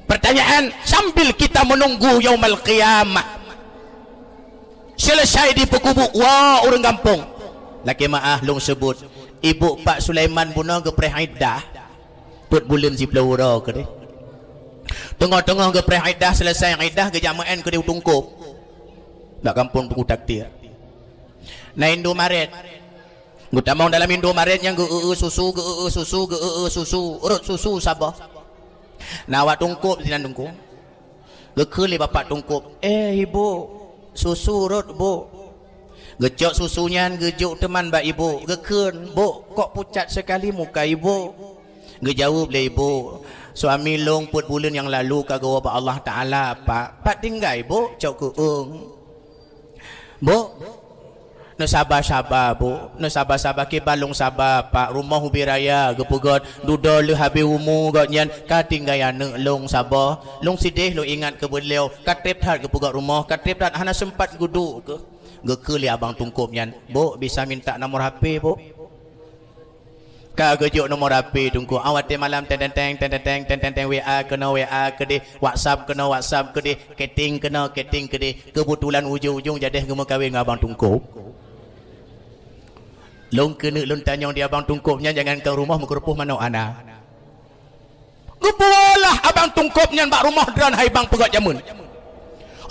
Pertanyaan, sambil kita menunggu Yaumal Qiyamah, selesai jipeukubu, woe ureuëng gampông. Lakée meuáh lôn seubut, ibu Pak Sulaiman bunoe geupreh iddah. Peuet buleuen siploh uroe keudeh. Teungoh-teungoh geupreh iddah, selesai iddah, geujak meu'en keudeh u Teungkôb. Bak gampông Teungku Takdir. Na Indomaret. Geutamong dalam Indomaret nyan geu-eu susu, geu-eu susu, geu-eu susu, rot susu saboh. Na awak Teungkôb sinan Teungku. Geukheun lé bapak Teungkôb, "Eh, Ibu, susu rot, Bu." Geucok susu nyan geujok teuma bak ibu, geukheun, "Bu, kok pucat sekali muka Ibu?" Geujaweueb lé ibu, "Suami lôn peuet buleuen nyang lalu ka geuwoe bak Allah Taala, Pak." "Pat tinggai, Bu?" "Cok keueung." "Bu, neusaba-saba, Bu, neusaba-saba, kiban lôn saba, Pak. Rumoh ubé raya geupeugét, dudoe lheueh habéh umu gobnyan, ka tinggai aneuk lôn saboh. Lôn sideh lôn ingat keu beuliau, ka treb that geupeugét rumoh, ka treb that hana seumpat geuduek keuh." Geukheun lé abang Teungkôb nyan, "Bu, bisa minta nomor H P, Bu?" Ka geujok nomor H P Teungku. Ah, watée malam teng teng teng, teng teng teng, teng teng teng, W A keunoe, W A keudeh, WhatsApp keunoe, WhatsApp keudeh, chatting keunoe, chatting keudeh. Keubeutulan ujong-ujong jadeh geumeukawen ngon abang Teungkôb. Lôn keuneuk lôn tanyong di abang Teungkôb nyan, jangankan rumoh, meukeureupoh manok hana. Geupuwoe lah abang Teungkôb nyan bak rumoh droen hai bang peugét jameun.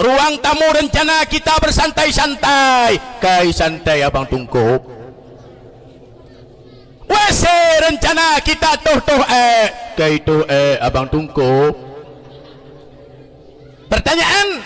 Ruang tamu rencana kita bersantai-santai, kai santai abang Teungkôb. W C rencana kita toh-toh ék, kai toh ék abang Teungkôb. Pertanyaan,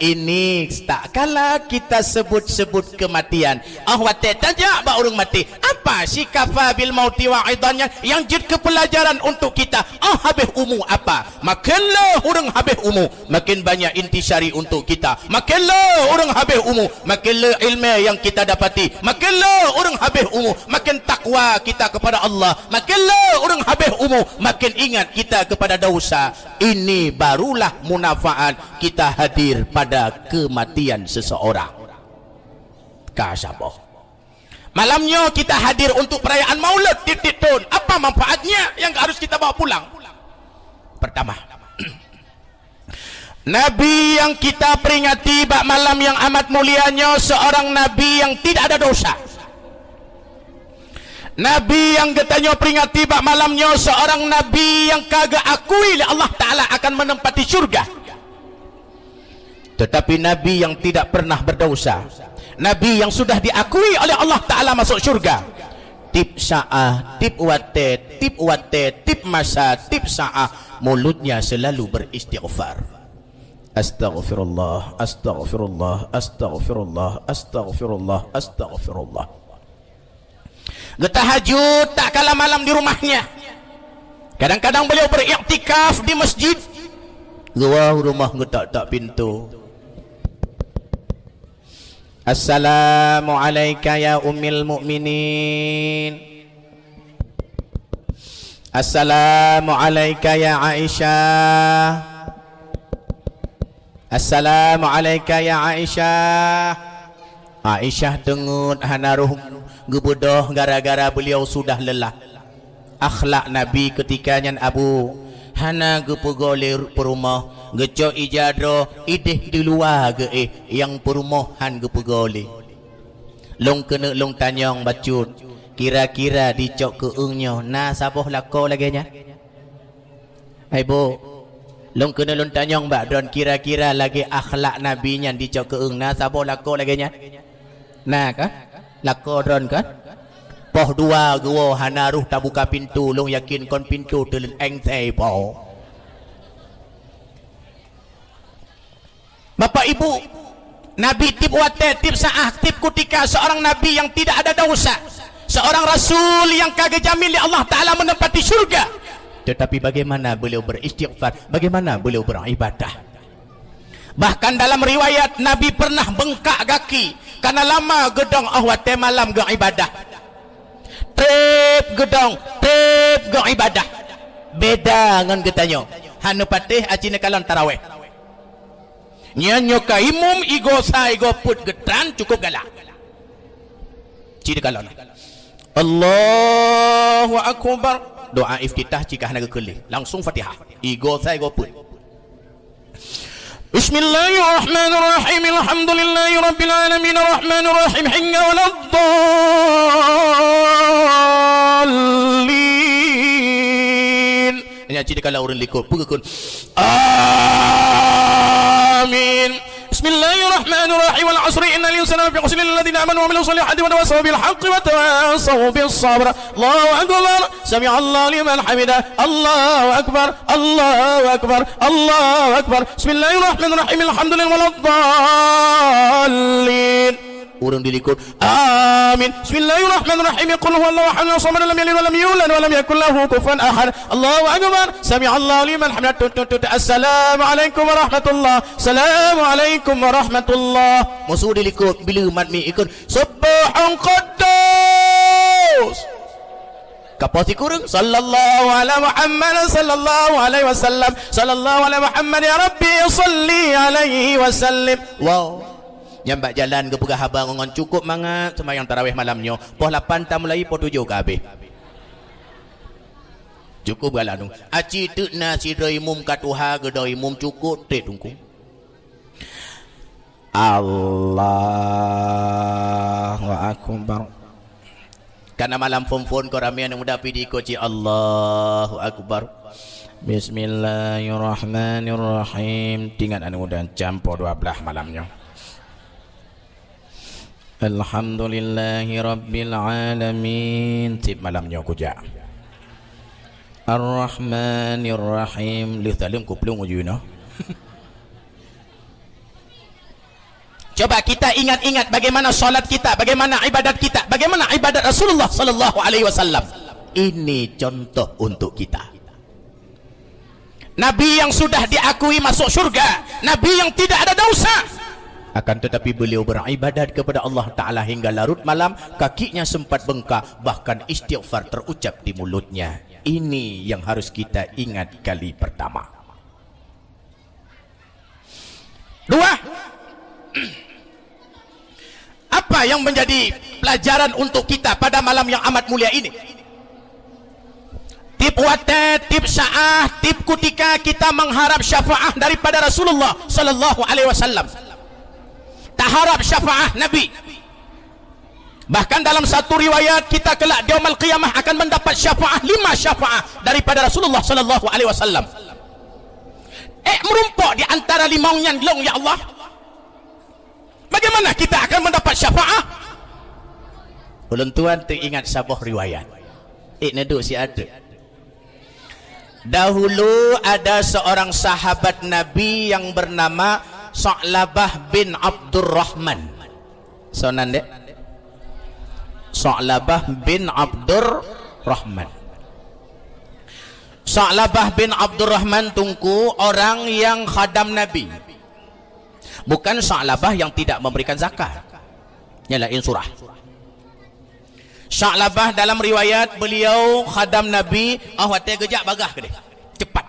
ini tak kala kita sebut-sebut kematian. Oh, watée tajak bak ureuëng maté, apa si kafa bil mauti wa'idhan nyan nyang jeuet keu peulajaran untuk kita? Oh, habéh umu apa? Makin le ureuëng habéh umu, makin banyak intisari untuk kita. Makin le ureuëng habéh umu, makin le ilmu yang kita dapati. Makin le ureuëng habéh umu, makin takwa kita kepada Allah. Makin le ureuëng habéh umu, makin ingat kita kepada dosa. Ini barulah manfaat kita hadir pada kematian seseorang. Ka saboh. Malam nyoe kita hadir untuk perayaan Maulud tiep-tiep thon. Apa manfaatnya yang harus kita bawa pulang? Pertama, Nabi yang kita peringati bak malam yang amat mulia nyoe seorang nabi yang tidak ada dosa. Nabi yang geutanyoe peringati bak malam nyoe seorang nabi yang ka geuakui lé Allah Taala akan menempati syurga. Tetapi Nabi yang tidak pernah berdosa, Nabi yang sudah diakui oleh Allah Taala masuk syurga, tiep saat, tiep watée, tiep watée, tiep masa, tiep saat, mulutnya selalu beristighfar. Astaghfirullah, astaghfirullah, astaghfirullah, astaghfirullah, astaghfirullah. Geutahajud tak kala malam di rumahnya. Kadang-kadang beliau beriktikaf di masjid. Geuwoe u rumoh geutok-tok pintoe. "Assalamu'alaika ya ummil mukminin. Assalamu'alaika ya Aisyah. Assalamu'alaika ya Aisyah." Aisyah teungeut hana roh geubeudôh gara-gara beliau sudah lelah. Akhlak Nabi keutika nyan, Abu, hana geupeugah lé peurumoh, geucok ija droe idéh di luwa geuéh, nyang peurumoh hán geupeugah lé. Lôn keuneuk lôn tanyong bacut, kira-kira dicok keu ôn nyoe na saboh lakoe lagée nyan? Hai bu, lôn keuneuk lôn tanyong bak droen, kira-kira lagée akhlak Nabi nyan dicok keu ôn na saboh lakoe lagée nyan? Na kan? Lakoe droen kan? Poh dua geuwoe hana roh tabuka pintoe, lôn yakin kon pintoe teuleut, éngsé po. Bapak Ibu, Nabi tieb watée, tieb saát, tieb kutika, seorang Nabi yang tidak ada dosa, seorang Rasul yang ka geujamin lé Allah Taala menempati syurga. Tetapi bagaimana beliau beristighfar, bagaimana beliau beribadah? Bahkan dalam riwayat, Nabi pernah bengkak gaki karena lama geudong óh watée malam geuibadah. Treb geudong, treb geuibadah. Beda ngon geutanyoe. Hana patéh aci neukalon tarawéh. Nyan nyoe ka imum, igoe sa igoe peuet geutran cukôp galak. Ci neukalon. Allahu Akbar. Doa iftitah cika hana geukheun lé. Langsung Fatihah. Igoe sa igoe peuet. Bismillahirrahmanirrahim. Alhamdulillahirabbil alamin. Arrahmanirrahim. Hingga waladdallin. Nyan cit kala ureuëng likot. Peugah kheun. Amin. Bismillahirrahmanirrahim. Wal asri innal insana lafi khusr illa alladzina amanu wa amilus solihati wa tawasaw bil haqqi wa tawasaw bis sabr. Allahu akbar. Sami'allahu liman hamidah. Allahu akbar. Allahu akbar. Allahu akbar. Bismillahirrahmanirrahim. Alhamdulillah waladdallin. Ureuëng di likot. Amin. Bismillahirrahmanirrahim. Qul huwallahu ahad, Allahus samad, lam yalid walam yulad walam yakul lahu kufuwan ahad. Allahu akbar. Sami'allahu liman hamidah. Tut, tut, tut. Assalamualaikum warahmatullah. Assalamualaikum warahmatullah. Musu di likot bila mat mi ikut. Subbuhun quddus. Kapoh sikureueng, sallallahu ala Muhammad, sallallahu alaihi wasallam, sallallahu ala Muhammad, ya Rabbi, salli alaihi wasallim. Wow. Nyang bak jalan geupeugah haba ngon cukôp mangat seumayang tarawéh malam nyoe. Poh lapan tamulai, poh tujoh ka habéh. Cukôp galak nu. Aci teuk na sidroe imum ka tuha geudong imum cukôp treb tungku. Allahu Akbar. Kana malam phon-phon ko ramé aneuk muda pih diikot cit Allahu Akbar. Bismillahirrahmanirrahim. Tingat aneuk muda, jam poh dua belas malam nyoe. Alhamdulillahirabbil alamin. Cit malam nyoe kujak. Arrahmanirrahim. Lheueh saleuem kuplueng ujeue nyoe. Coba kita ingat-ingat bagaimana salat kita, bagaimana ibadat kita, bagaimana ibadat Rasulullah sallallahu alaihi wasallam. Ini contoh untuk kita. Nabi yang sudah diakui masuk syurga, Nabi yang tidak ada dosa. Akan tetapi beliau beribadat kepada Allah Ta'ala hingga larut malam, kakinya sempat bengkak, bahkan istighfar terucap di mulutnya. Ini yang harus kita ingat kali pertama. Dua, apa yang menjadi pelajaran untuk kita pada malam yang amat mulia ini? Tiep watée, tiep saát, tiep kutika kita mengharap syafaat daripada Rasulullah sallallahu alaihi wasallam. Taharap syafaat Nabi. Bahkan dalam satu riwayat, kita kelak di Yaumul Qiyamah akan mendapat syafaat, lima syafaat daripada Rasulullah sallallahu alaihi wasallam. Eh, meurumpok di antara limong nyan lôn, ya Allah. Bagaimana kita akan mendapat syafaat? Ulôn tuan teuingat saboh riwayat. Eh, neuduek siat teuk. Dahulu ada seorang sahabat Nabi yang bernama Sa'labah bin Abdurrahman. Soe nan dek? Sa'labah bin Abdurrahman. Sa'labah bin Abdurrahman Teungku orang yang khadam Nabi. Bukan Sa'labah yang tidak memberikan zakat. Nyan laén surah. Sa'labah dalam riwayat beliau khadam Nabi, oh watée geujak bagaih keudeh. Cepat.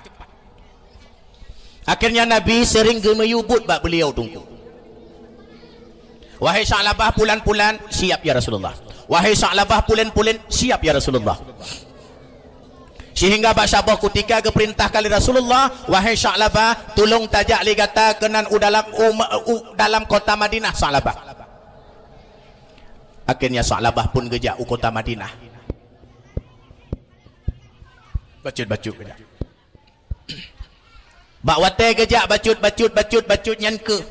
Akhirnya Nabi sering geumiyueb buet bak beliau Teungku. "Wahai Sa'labah pulan-pulan, siap ya Rasulullah. Wahai Sa'labah pulan-pulan, siap ya Rasulullah." Sehingga bak saboh kutika geupeurintahkan lé Rasulullah, "Wahai Sa'labah, tulông tajak lé gata keunan u dalam, u, u dalam kota Madinah, Sa'labah." Akhirnya Sa'labah pun geujak u kota Madinah. Bacut-bacut geujak. Bak watée geujak bacut-bacut, bacut-bacut nyan keuh,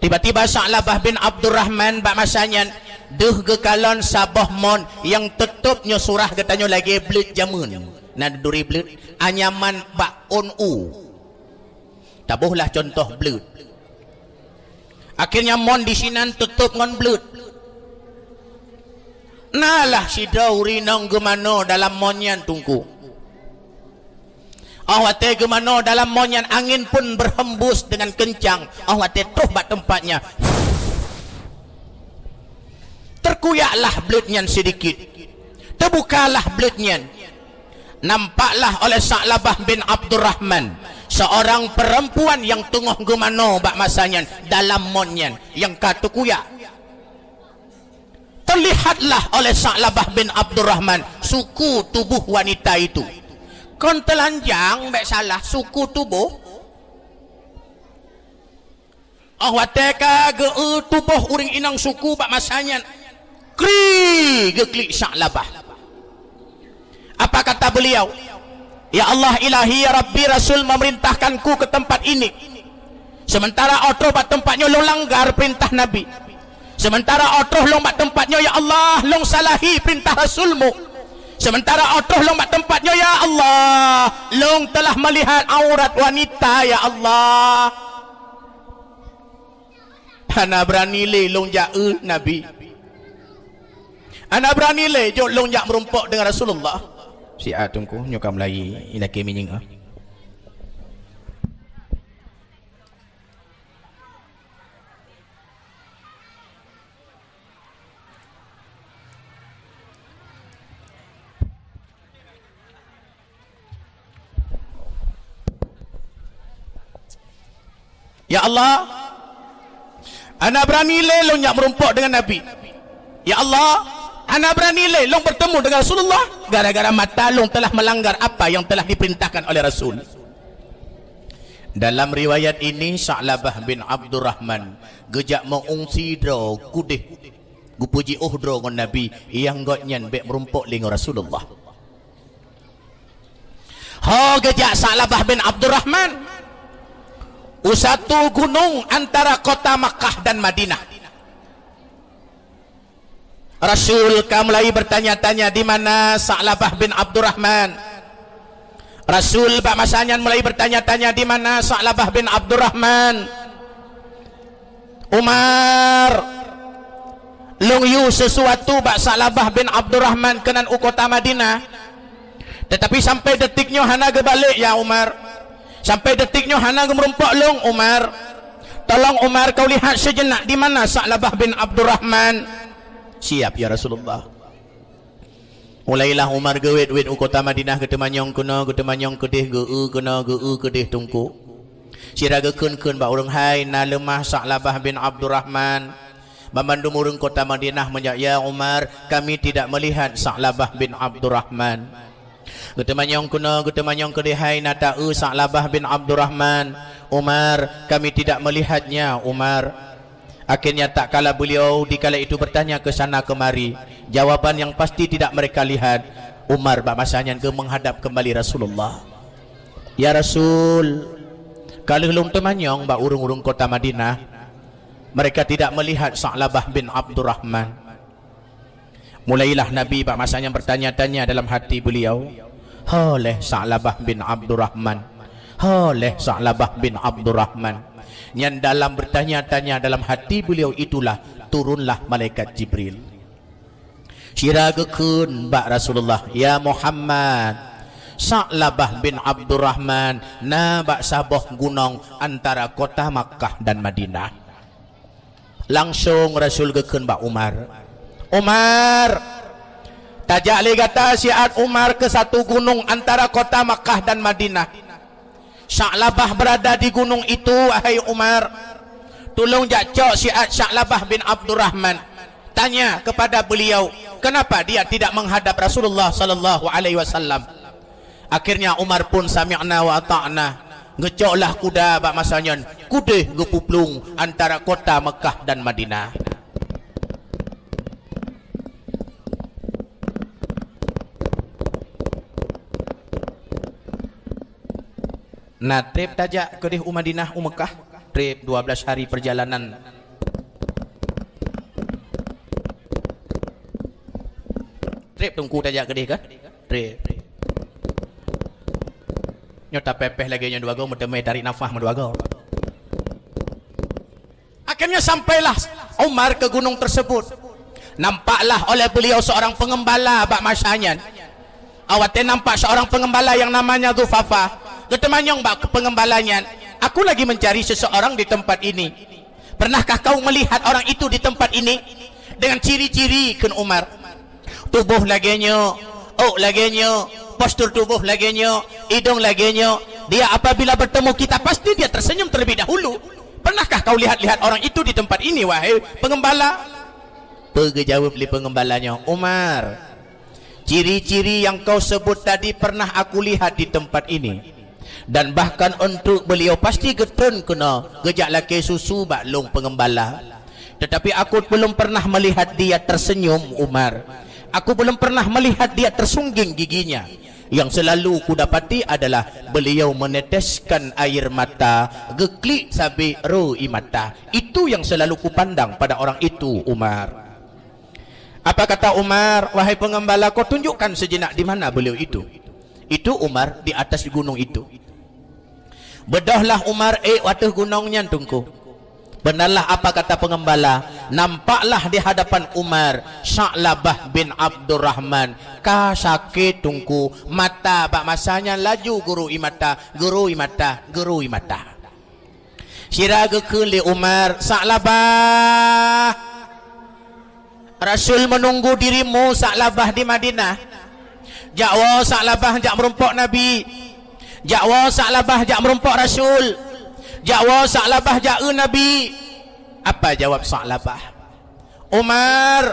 tiba-tiba Sa'labah bin Abdurrahman bak masa nyan deuh geukalon saboh mon nyang teutôb nyoe surah geutanyoe lagée bleuet jameun. Na duri bleuet, anyaman bak ôn u. Tabohlah cuntoh bleuet. Akhirnya mon disinan teutôb ngon bleuet. Nalah sidroe ureuëng inong geumanoe dalam mon nyan Teungku. Oh watée geumanoe dalam mon nyan, angén pun berhembus dengan kencang. Oh watée troh bak teumpat nyan, teukuyaklah bleuet nyan sidikit. Teubukalah bleuet nyan. Nampaklah oleh Sa'labah bin Abdurrahman seorang perempuan nyang teungoh geumanoe bak masa nyan dalam mon nyan nyang ka teukuyak. Teulihatlah oleh Sa'labah bin Abdurrahman suku tuboh wanita itu. Kon teulanjang bék salah, suku tuboh. Oh watée ka geu-eu tuboh ureuëng inong suku bak masa nyan, kri geuklik Sa'labah. Apa kata beliau? "Ya Allah, Ilahi, ya Rabbi, Rasul memerintahkanku ke tempat ini. Sementara oh troh bak teumpat nyoe lôn langgar peurintah Nabi. Sementara oh troh lôn bak teumpat nyoe, ya Allah, lôn salahi peurintah Rasulmu. Sementara oh troh lôn bak teumpat nyoe, ya Allah, lôn telah melihat aurat wanita, ya Allah. Hana beurani lé lôn jak eu Nabi. Hana beurani lé jok lôn jak meurumpok deungon Rasulullah." Siat Teungku, nyoe ka meulayi, ilakée minyéng ah. "Ya Allah, hana beurani lé lôn jak meurumpok deungon Nabi. Ya Allah, hana beurani lé lôn bertemu dengan Rasulullah gara-gara mata lôn telah melanggar apa yang telah diperintahkan oleh Rasul." Dalam riwayat ini, Sa'labah bin Abdurrahman geujak meuungsi droe keudeh, geupeujiôh droe ngon Nabi nyang gobnyan bék meurumpok lé ngon Rasulullah. Ho geujak Sa'labah bin Abdurrahman u satu gunong antara kota Makkah dan Madinah. Rasul ka mulai bertanya-tanya, "Di mana Sa'labah bin Abdurrahman?" Rasul bak masa nyan mulai bertanya-tanya, "Di mana Sa'labah bin Abdurrahman?" "Umar, lôn yue sesuatu bak Sa'labah bin Abdurrahman keunan u kota Madinah. Tetapi sampai detik nyoe hana geubalek, ya Umar. Sampai detik nyoe hana geumeurumpok lôn, Umar. Tolong, Umar, kau lihat sejenak di mana Sa'labah bin Abdurrahman." "Siap, ya Rasulullah." Mulailah Umar geuwét-wét u kota Madinah, geuteumanyong keunoe, geuteumanyong keudeh, geu-eu keunoe, geu-eu keudeh Teungku. Sira geukheun-kheun bak ureuëng, "Hai, na leumah Sa'labah bin Abdurrahman." Banmandum ureuëng kota Madinah meujak, "Ya Umar, kami tidak melihat Sa'labah bin Abdurrahman." Geuteumanyong keunoe, geuteumanyong keudeh, "Hai, na ta-eu Sa'labah bin Abdurrahman?" "Umar, kami tidak melihatnya, Umar." Akhirnya, tak kala beliau di kala itu bertanya ke sana kemari, jawaban yang pasti tidak mereka lihat, Umar bak masa nyan geuh menghadap kembali Rasulullah. "Ya Rasul, ka lheueh lôn teumanyong bak ureuëng-ureuëng kota Madinah, mereka tidak melihat Sa'labah bin Abdurrahman." Mulailah Nabi bak masa nyan bertanya-tanya dalam hati beliau, "Ho lé Sa'labah bin Abdurrahman? Ho lé Sa'labah bin Abdurrahman?" Nyan dalam bertanya-tanya dalam hati beliau itulah turunlah malaikat Jibril. Sira geukheun bak Rasulullah, "Ya Muhammad, Sa'labah bin Abdurrahman na bak saboh gunong antara kota Makkah dan Madinah. Langsong Rasul geukheun bak Umar, "Umar, tajak lé gata siat Umar keu satu gunong antara kota Makkah dan Madinah. Sa'labah berada di gunung itu, wahai Umar. Tulông jak cok siat Sa'labah bin Abdurrahman. Tanya kepada beliau, kenapa dia tidak menghadap Rasulullah sallallahu alaihi wasallam." Akhirnya Umar pun sami'na wa ata'na. Geucoklah kuda bak masa nyan, keudeh geupuplueng antara kota Mekah dan Madinah. Na trép tajak keudeh u Madinah, u Mekah, trép dua belas hari perjalanan. Trép Teungku tajak keudeh kan? Trép. Nyoe tapéh-péh lagée nyoe dua goe, meuteumé tarik nafah meudua goe. Akhirnya sampailah Umar ke gunung tersebut. Nampaklah oleh beliau seorang pengembala bak masa nyan. Awatée nampak seorang pengembala yang namanya Dzufafah, geuteumanyong bak pengembala nyan, "Aku lagi mencari seseorang di tempat ini. Pernahkah kau melihat orang itu di tempat ini?" Dengan ciri-ciri, kheun Umar. Tuboh lagée nyoe, ôk lagée nyoe, postur tuboh lagée nyoe, idong lagée nyoe. Dia apabila bertemu kita, pasti dia tersenyum terlebih dahulu. Pernahkah kau lihat-lihat orang itu di tempat ini, wahai pengembala? Peue geujaweueb lé pengembala nyoe, "Umar, ciri-ciri yang kau sebut tadi pernah aku lihat di tempat ini. Dan bahkan untuk beliau pasti geutreun keunoe geujak lakée susu bak lôn pengembala. Tetapi aku belum pernah melihat dia tersenyum, Umar. Aku belum pernah melihat dia tersungging giginya. Yang selalu kudapati adalah beliau meneteskan air mata, geuklik sabe ro ie mata. Itu yang selalu kupandang pada orang itu, Umar." Apa kata Umar, "Wahai pengembala, kau tunjukkan sejenak di mana beliau itu." Itu Umar di atas gunung itu. Beudôhlah Umar ék u ateueh gunong nyan, Teungku. Beunarlah apa kata pengembala, nampaklah di hadapan Umar Sa'labah bin Abdurrahman. Ka sakét, Teungku, mata bak masa nyan laju geuro ie mata, geuro ie mata, geuro ie mata. Sira geukheun lé Umar, "Sa'labah, Rasul menunggu dirimu, Sa'labah, di Madinah. Jak woe, Sa'labah, jak meurumpok Nabi. Jak woe, Sa'labah, jak meurumpok Rasul. Jak woe, Sa'labah, jak eu Nabi." Apa jawab Sa'labah? "Umar,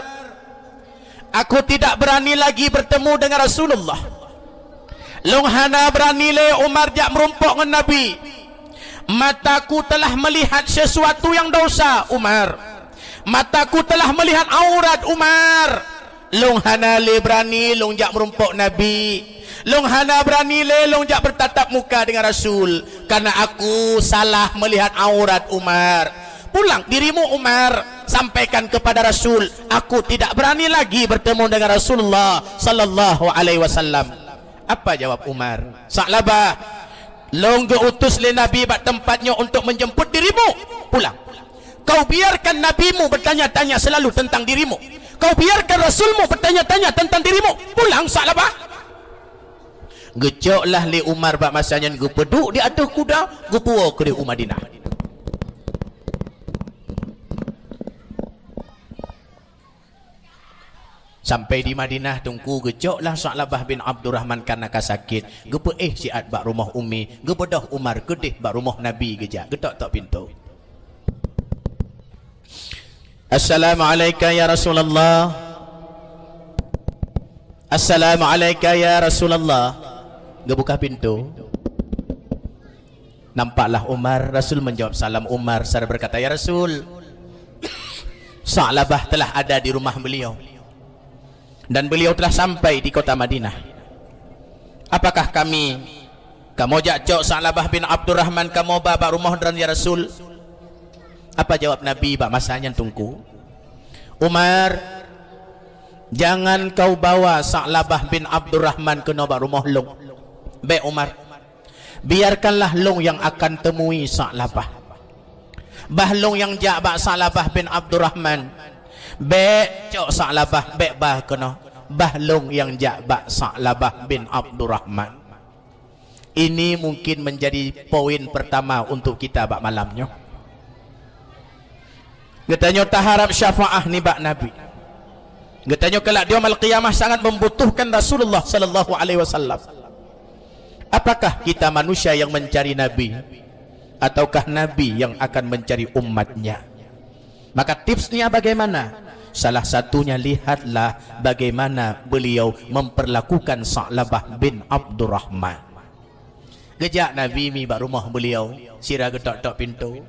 aku tidak berani lagi bertemu dengan Rasulullah. Lôn hana berani lé, Umar, jak meurumpok ngon Nabi. Mataku telah melihat sesuatu yang dosa, Umar. Mataku telah melihat aurat, Umar. Lôn hana lé berani lôn jak meurumpok Nabi. Lôn hana berani lé lôn jak bertatap muka dengan Rasul, karena aku salah melihat aurat, Umar. Pulang dirimu, Umar, sampaikan kepada Rasul, aku tidak berani lagi bertemu dengan Rasulullah sallallahu alaihi wasallam." Apa jawab Umar? "Sa'labah, lôn geuutus lé Nabi bak teumpat nyoe untuk menjemput dirimu. Pulang. Kau biarkan nabimu bertanya-tanya selalu tentang dirimu. Kau biarkan rasulmu bertanya-tanya tentang dirimu. Pulang, Sa'labah." Geucoklah lé Umar bak masa nyan, geupeuduek di ateueh kuda, geupuwoe keudeh u Madinah. Sampai di Madinah, Teungku, geucoklah Sa'labah bin Abdurrahman karena ka sakét, geupeuéh siat bak rumoh Ummi, geubeudôh Umar keudeh bak rumoh Nabi geujak, geutok-tok pintoe. "Assalamu'alaika ya Rasulullah. Assalamu'alaika ya Rasulullah." Geubuka pintoe. Nampaklah Umar, Rasul menjawab salam Umar, seraya berkata, "Ya Rasul, Sa'labah telah ada di rumah beliau, dan beliau telah sampai di kota Madinah. Apakah kami, kamoe jak cok Sa'labah bin Abdurrahman kamoe ba bak rumoh droen, ya Rasul?" Apa jawab Nabi bak masa nyan, Teungku? "Umar, jangan kau bawa Sa'labah bin Abdurrahman keunoe bak rumoh lôn. Bék, Umar. Biarkanlah lôn nyang akan temui Sa'labah. Bah lôn nyang jak bak Sa'labah bin Abdurrahman. Bék cok Sa'labah, bék ba keunoe. Bah lôn nyang jak bak Sa'labah bin Abdurrahman." Ini mungkin menjadi poin pertama untuk kita bak malam nyoe. Geutanyoe taharab syafaah nibak Nabi. Geutanyoe kelak di yaumul qiyamah sangat membutuhkan Rasulullah sallallahu alaihi wasallam. Apakah kita manusia yang mencari Nabi, ataukah Nabi yang akan mencari umatnya? Maka tipsnya bagaimana? Salah satunya, lihatlah bagaimana beliau memperlakukan Sa'labah bin Abdurrahman. Geujak Nabi mi bak rumoh beliau, sira geutok-tok pintoe.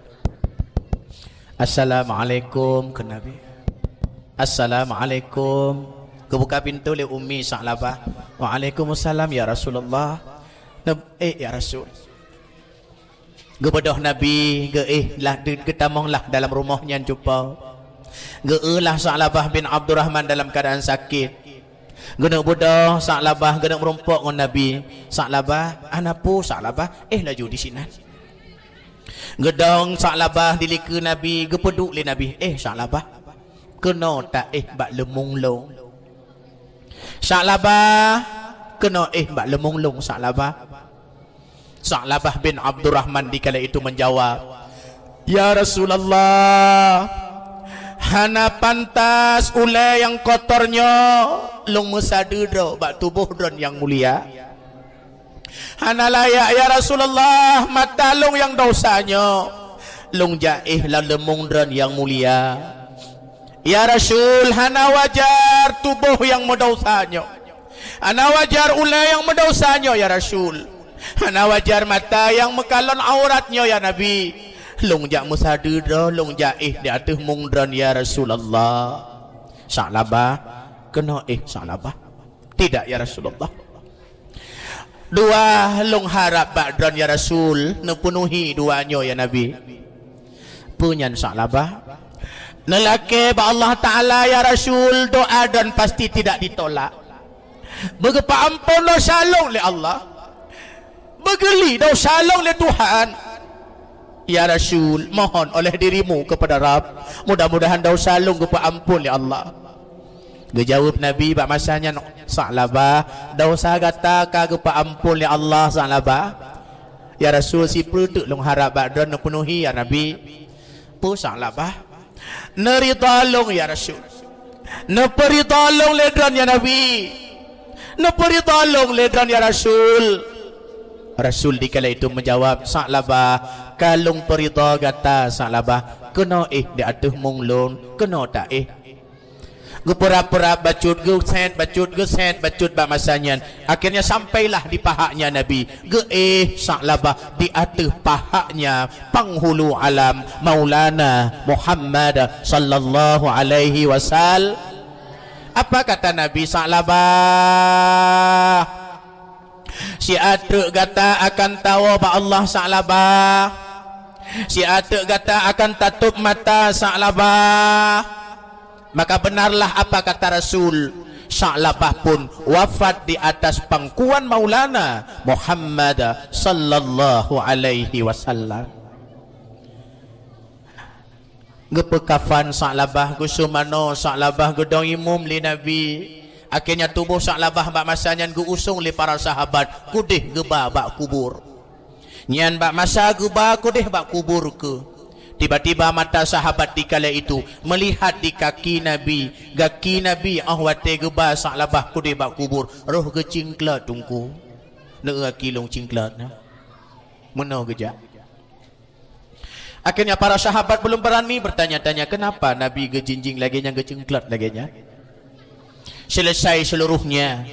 "Assalamualaikum," kheun Nabi. "Assalamualaikum." Geubuka pintoe lé Ummi Sa'labah. "Waalaikumsalam, ya Rasulullah." Nab-, "Eh, ya Rasul." Geubeudôh Nabi, geuéh lah, geutamong lah dalam rumoh nyan cupa. Geuéh lah Sa'labah bin Abdurrahman dalam keadaan sakét. Geuneuk beudôh Sa'labah, geuneuk meurumpok ngon Nabi. "Sa'labah, hana peue Sa'labah, éh laju disinan." Geudong Sa'labah di likeu Nabi, geupeuduek lé Nabi, "Eh Sa'labah, keunoe taéh bak leumong lôn." "Sa'labah, keunoe éh bak leumong lôn Sa'labah." Sa'labah bin Abdurrahman di kala itu menjawab, "Ya Rasulullah, hana pantas ulée nyang kotor nyoe lôn meusadeue droe bak tuboh droen nyang mulia. Hana layak, ya Rasulullah, mata lôn nyang desya nyoe lôn jak éh lam leumong droen nyang mulia. Ya Rasul, hana wajar tuboh nyang meudesya nyoe. Hana wajar ulée nyang meudesya nyoe, ya Rasul. Hana wajar mata nyang meukalon aurat nyoe, ya Nabi. Lôn jak meusadeue droe, lôn jak éh di ateueh mong droen, ya Rasulullah." "Sa'labah, keunoe éh Sa'labah." "Tidak, ya Rasulullah. Dua lôn harab bak droen, ya Rasul, neupeunuhi dua nyoe, ya Nabi." "Peue nyan Sa'labah?" "Neulakée bak Allah Ta'ala, ya Rasul, doa droen pasti tidak ditolak. Beugeupeuamphon desya lôn lé Allah. Beugeuli desya lôn lé Tuhan. Ya Rasul, mohon oleh dirimu kepada Rabb, mudah-mudahan desya lôn geupeuamphon lé Allah." Geujaweueb Nabi bak masa nyan, "Sa'labah, desya gata ka geupeuamphon lé Allah, Sa'labah. Ya Rasul, sipeue teuk lôn harab bak droen neupeunuhi, ya Nabi." "Peue Sa'labah?" "Neuridha lôn, ya Rasul. Neupeuridha lôn lé droen, ya Nabi. Neupeuridha lôn lé droen, ya Rasul." Rasul di kala itu menjawab, "Sa'labah, ka lôn peuridha gata, Sa'labah. Keunoe éh di ateueh mong lôn, keunoe taéh." Geupeurab-peurab bacut, geusét bacut, geusét bacut bak masa nyan. Akhirnya sampailah di pahaknya Nabi. Geuéh Sa'labah di ateueh pahaknya Penghulu Alam Maulana Muhammad sallallahu alaihi wasal-, Apa kata Nabi, "Sa'labah, siat treuk gata akan tawoe bak Allah, Sa'labah. Siat treuk gata akan tatôb mata, Sa'labah." Maka beunarlah apa kata Rasul, Sa'labah pun wafat di atas pangkuan Maulana Muhammad sallallahu alaihi wasallam. Geupeukafan Sa'labah, geuseumanoe Sa'labah, geudong imum lé Nabi. Akhirnya tuboh Sa'labah bak masa nyan geuusong lé para sahabat keudeh geuba bak kubur. Nyan bak masa geuba keudeh bak kubur keuh, tiba-tiba mata sahabat di kala itu meulihat di kaki Nabi. Gaki Nabi óh watée geuba Sa'labah keudeh bak kubur, roh geucingklot teungku. Neuk gaki lôn cingklot na. Meunoe geujak. Akhirnya para sahabat belum berani bertanya-tanya, kenapa Nabi geujinjing lagée nyan, geucingklot lagée nyan. Selesai seluruhnya,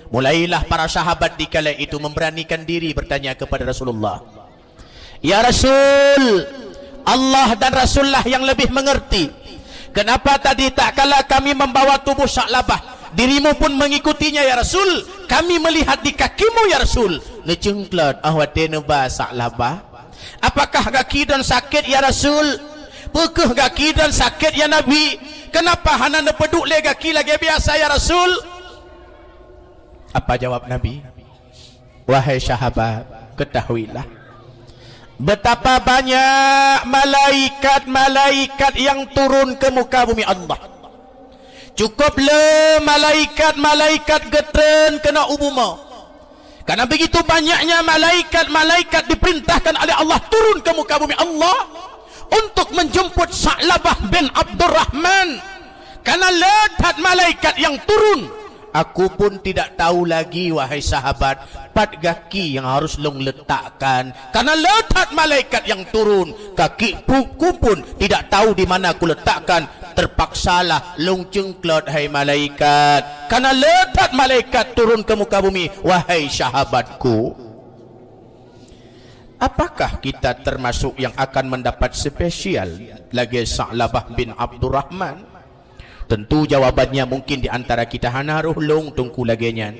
mulailah para sahabat di kala itu memberanikan diri bertanya kepada Rasulullah, "Ya Rasul, Allah dan Rasulullah yang lebih mengerti. Kenapa tadi tak kala kami membawa tubuh Sa'labah, dirimu pun mengikutinya, ya Rasul? Kami melihat di kakimu, ya Rasul, neucingklot óh watée neuba Sa'labah." "Apakah gaki droen sakét, ya Rasul? Peu kheueh gaki droen sakét, ya Nabi? Kenapa hana neupeuduek lé gaki lagée biasa, ya Rasul?" Apa jawab Nabi? "Wahai sahabat, ketahuilah betapa banyak malaikat-malaikat yang turun ke muka bumi Allah. Cukup le malaikat-malaikat geutreun keunoe u bumoe. Karena begitu banyaknya malaikat-malaikat diperintahkan oleh Allah turun ke muka bumi Allah untuk menjemput Sa'labah bin Abdurrahman. Karena le that malaikat yang turun. Aku pun tidak tahu lagi, wahai sahabat, pat gaki yang harus lôn letakkan. Karena le that malaikat yang turun, kakiku pun tidak tahu di mana kuletakkan. Terpaksalah lôn cengklot, hai malaikat. Karena le that malaikat turun ke muka bumi, wahai sahabatku. Apakah kita termasuk yang akan mendapat spesial lagèe Sa'labah bin Abdurrahman? Tentu jawabannya mungkin di antara kita hana roh lôn teungku lagèe nyan.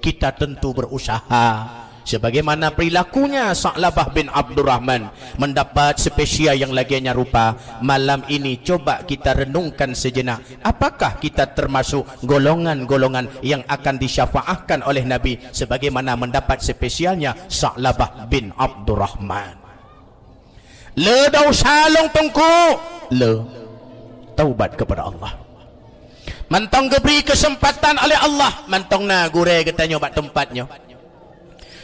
Kita tentu berusaha sebagaimana perilakunya Sa'labah bin Abdurrahman mendapat spesial yang lagèe nyan rupa. Malam ini coba kita renungkan sejenak, apakah kita termasuk golongan-golongan yang akan disyafaatkan oleh Nabi sebagaimana mendapat spesialnya Sa'labah bin Abdurrahman? Le desya lôn teungku, le. Taubat kepada Allah. Mantong geubri keuseumpatan oleh Allah, mantong na gurèe geutanyoe bak teumpat nyoe.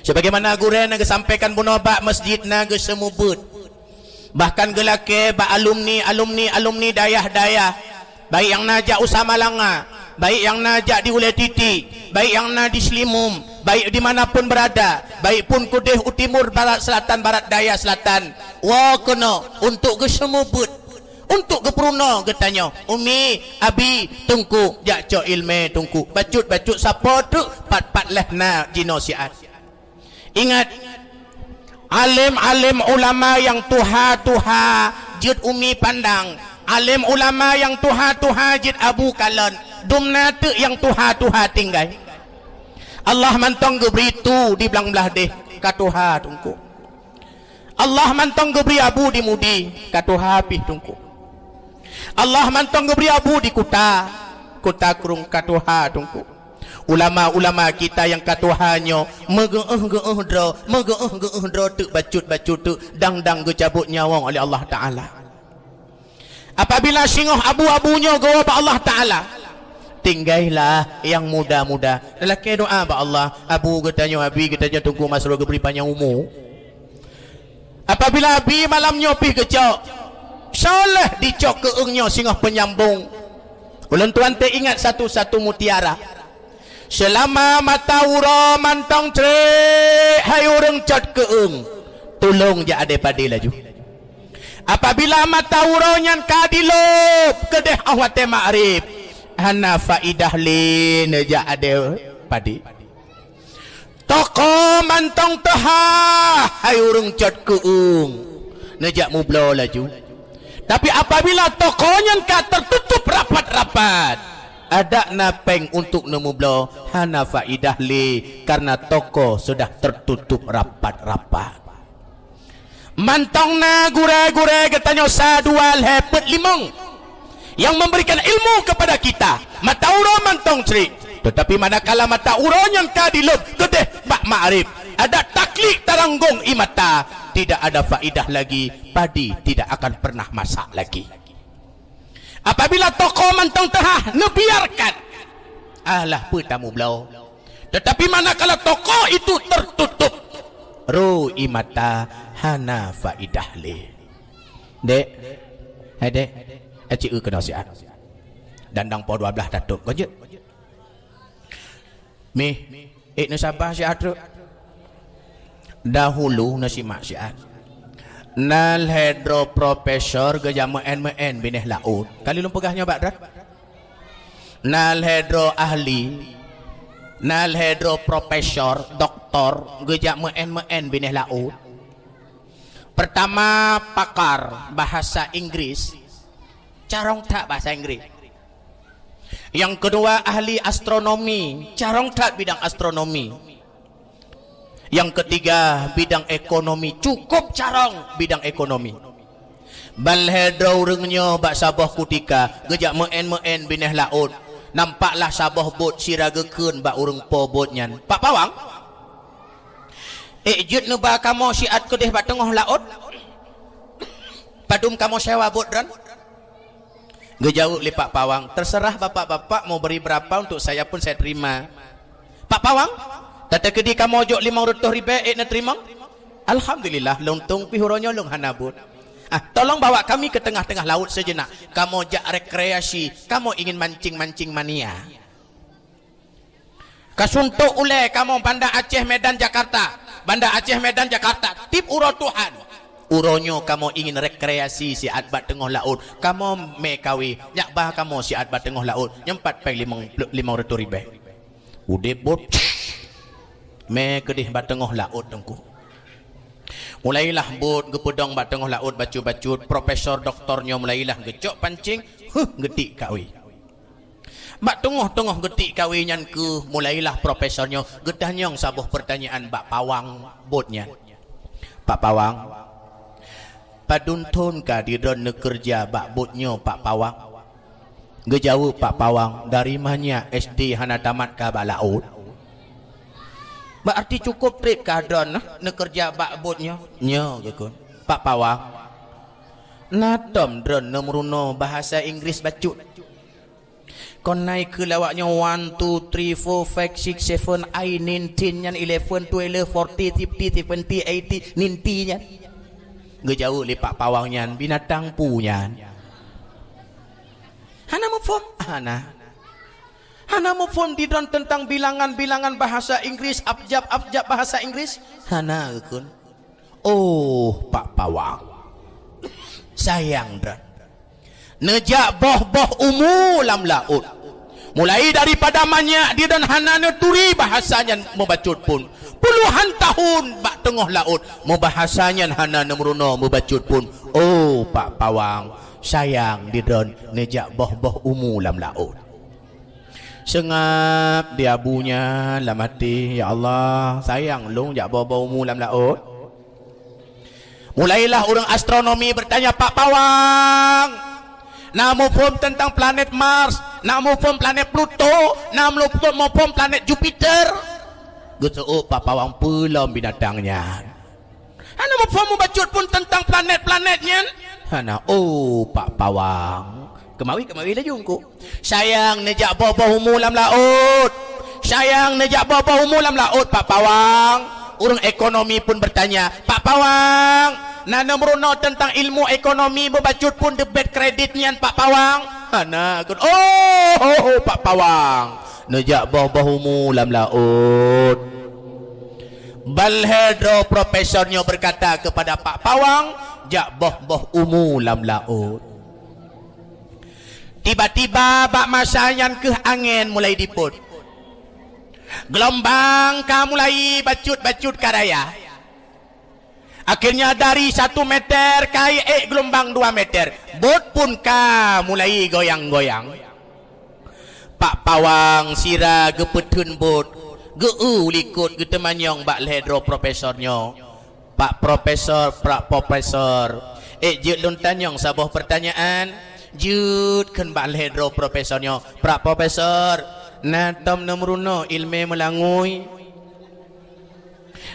Sebagaimana gurèe na geusampaikan bunoe bak masjid na geuseumeubeuet. Bahkan geulakèe bak alumni, alumni, alumni dayah-dayah. Baik nyang na jak u Samalanga, baik nyang na jak di Ulèe Titi, baik nyang na di Seulimeum, baik di mana pun berada, baik pun keudeh u timur, barat, selatan, barat daya, selatan, woe keunoe untuk geuseumeubeuet, untuk geupeurunoe geutanyoe, umi, abi, teungku, jak cok ileumèe teungku, bacut-bacut sapo teuk pat-pat lheuh na jinoe siat. Ingat, além-além ulama nyang tuha-tuha jeuet umi pandang, além ulama nyang tuha-tuha jeuet abu kalon, dum na teuk nyang tuha-tuha tinggai. Allah mantong geubri tu di blang blaih deh, ka tuha teungku. Allah mantong geubri abu di Mudi, ka tuha pih teungku. Allah mantong geubri abu di kuta, kuta krueng, ka tuha teungku. Ulama-ulama kita nyang ka tuha nyoe meugeuéh-geuéh droe, meugeuéh-geuéh droe teuk, bacut-bacut teuk, dang-dang geucabot nyawöng oleh Allah Taala. Apabila singoh abu-abu nyoe geuwoe bak Allah Taala, tinggailah nyang muda-muda. Lakèe doa bak Allah, abu geutanyoe, abi geutanyoe Teungku Masrur geubri panyang umu. Apabila abi malam nyoe pih geucok, soe lheueh dicok keueung nyoe singoh peunyambong. Ulôn tuan teuingat satu-satu mutiara. Seulama mata uroe mantong crek hai ureuëng cot keueung, tulông jak adé padé laju. Apabila mata uroe nyan ka dilôb keudeh óh watée magrib, hana faidah lé neujak adé padé. Toko mantong teuhah hai ureuëng cot keueung, neujak mubloe laju. Tapi apabila toko nyan ka teututup rapat-rapat, adak na péng untuk neumubloe, hana faidah lé, karena toko sudah tertutup rapat-rapat. Mantong na gurée-gurée geutanyoe sa dua lhée peuet limong nyang memberikan ilmu kepada kita. Mata uroe mantong crek, tetapi manakala mata uroe nyan ka dilôb keudeh bak magrib, adak taklik taranggong ie mata, tidak ada faidah lagi, padi tidak akan pernah masak lagi. Apabila toko mantong teuhah, neubiarkan, alah peue tamubloe. Tetapi manakala toko itu tertutup, ro ie mata, hana faidah lé. Dek, hai dek, aci eu keunoe siat. Dandang poh dua blaih tatôb, kon jeuet. Mih, ék neusabah siat treuk. Dahulu neusimak siat. Na lhée droe profesor geujak meu'en-meu'en binéh laôt. Ka lheueh lôn peugah nyoe bak droe. Na lhée droe ahli, na lhée droe profesor, doktor, geujak meu'en-meu'en binéh laôt. Pertama, pakar bahasa Inggris, carông that bahasa Inggris. Nyang keudua, ahli astronomi, carông that bidang astronomi. Nyang keutiga, bidang ekonomi, cukup carông bidang ekonomi. Ban lhée droe ureuëng nyoe bak saboh kutika geujak meu'en-meu'en binéh laôt, nampaklah saboh bot sira geukheun bak ureuëng po bot nyan, "Pak Pawang, ék jeuet neuba kamoe siat keudeh bak teungoh laôt? Padum kamoe sewa bot droen?" Geujaweueb lé Pak Pawang, "Terserah bapak-bapak mau beri berapa, untuk saya pun saya terima." "Pak Pawang, Teukeudi kamoe jok limong reutôh ribèe ék neuteurimong? Alhamdulillah, lôn tông pih uroe nyoe lôn hana buet. Ah, tolong bawa kami ke tengah-tengah laut sejenak. Kamoe jak rekreasi, kamoe ingin mancing-mancing mania. Ka suntok ulèe kamoe Banda Aceh Medan Jakarta. Banda Aceh Medan Jakarta, tiep uroe Tuhan. Uroe nyoe kamoe ingin rekreasi siat bak teungoh laôt. Kamoe mè kawé, nyak ba kamoe siat bak teungoh laôt. Nyoe pat pèng limong, limong reutôh ribèe. Udép bot. Mè keudéh bak teungoh laôt teungku. Mulailah bot geupeudong bak teungoh laôt bacut-bacut, profesor doktor nyoe mulailah geucok pancing, huh, geutik kawé. Bak teungoh-teungoh geutik kawé nyan keuh mulailah profesor nyoe geutanyong saboh peurtanyaan bak pawang bot nyan. "Pak Pawang, padum thôn ka di droeneuh neukeureuja bak bot nyoe, Pak Pawang?" Geujaweueb Pak Pawang, "Dari manyak S D hana tamat ka bak laôt." "Bak arti cukôp trép ka droeneuh neukeureuja bak bot nyoe?" "Nyoe," geukheun. "Pak Pawang, na tom droeneuh neumeurunoe bahasa Inggris bacut?" Kon na ikheun lé awak nyoe one, two, three, four, five, six, seven, eight, nine, ten nyan, eleven, twelve, forty, fifty, seventy, eighty, ninety nyan. Geujaweueb lé Pak Pawang nyan, "Binatang peue nyan?" "Hana muphom?" "Hana." "Hana muphom di droeneuh teuntang bilangan-bilangan bahasa Inggris, abjad-abjad bahasa Inggris?" "Hana," geukheun. "Oh, Pak Pawang, sayang droeneuh. Neujak boh-boh umu lam laôt. Mulai daripada manyak di droeneuh hana neuturi bahasa nyan meubacut phon. Puluhan tahun bak teungoh laôt, meubahasa nyan hana neumeurunoe meubacut phon. Oh, Pak Pawang, sayang di droeneuh neujak boh-boh umu lam laôt." Seungab di abu nyan lam até, "Ya Allah, sayang lôn jak boh-boh umu lam laôt." Mulailah ureuëng astronomi bertanya, "Pak Pawang, na muphom teuntang planet Mars, na muphom planet Pluto, na muphom, muphom planet Jupiter?" Geuseuôt Pak Pawang, "Peue lom binatang nyan?" "Hana muphom meubacut phon teuntang planet-planet nyan?" "Hana." "Oh, Pak Pawang." Keumawi, keumawi laju eungku. "Sayang neujak boh-boh umu lam laôt. Sayang neujak boh-boh umu lam laôt, Pak Pawang." Ureuëng ekonomi pun bertanya, "Pak Pawang, na neumeurunoe teuntang ilmu ekonomi meubacut phon debit kredit nyan, Pak Pawang?" "Hana." "Oh, oh, oh, Pak Pawang, neujak boh-boh umu lam laôt." Ban lhèe droe profesor nyoe berkata kepada Pak Pawang, "Jak boh-boh umu lam laôt." Tiba-tiba bak masa nyan keuh angén mulai dipôt. Geulumbang ka mulai bacut-bacut ka raya. Akhirnya dari satu meter ka ék geulumbang dua meter. Bot pun ka mulai goyang-goyang. Pak Pawang sira geupeutheun bot, geu-eu likot geuteumanyong bak lhèe droe profesor nyoe. "Pak Profesor, Pak Profesor, ék jeuet lôn tanyong saboh peurtanyaan?" Jeuet kheun bak lhèe droe profesor nyoe, "Pak Profesor, na tom neumeurunoe ileumèe meulangui?"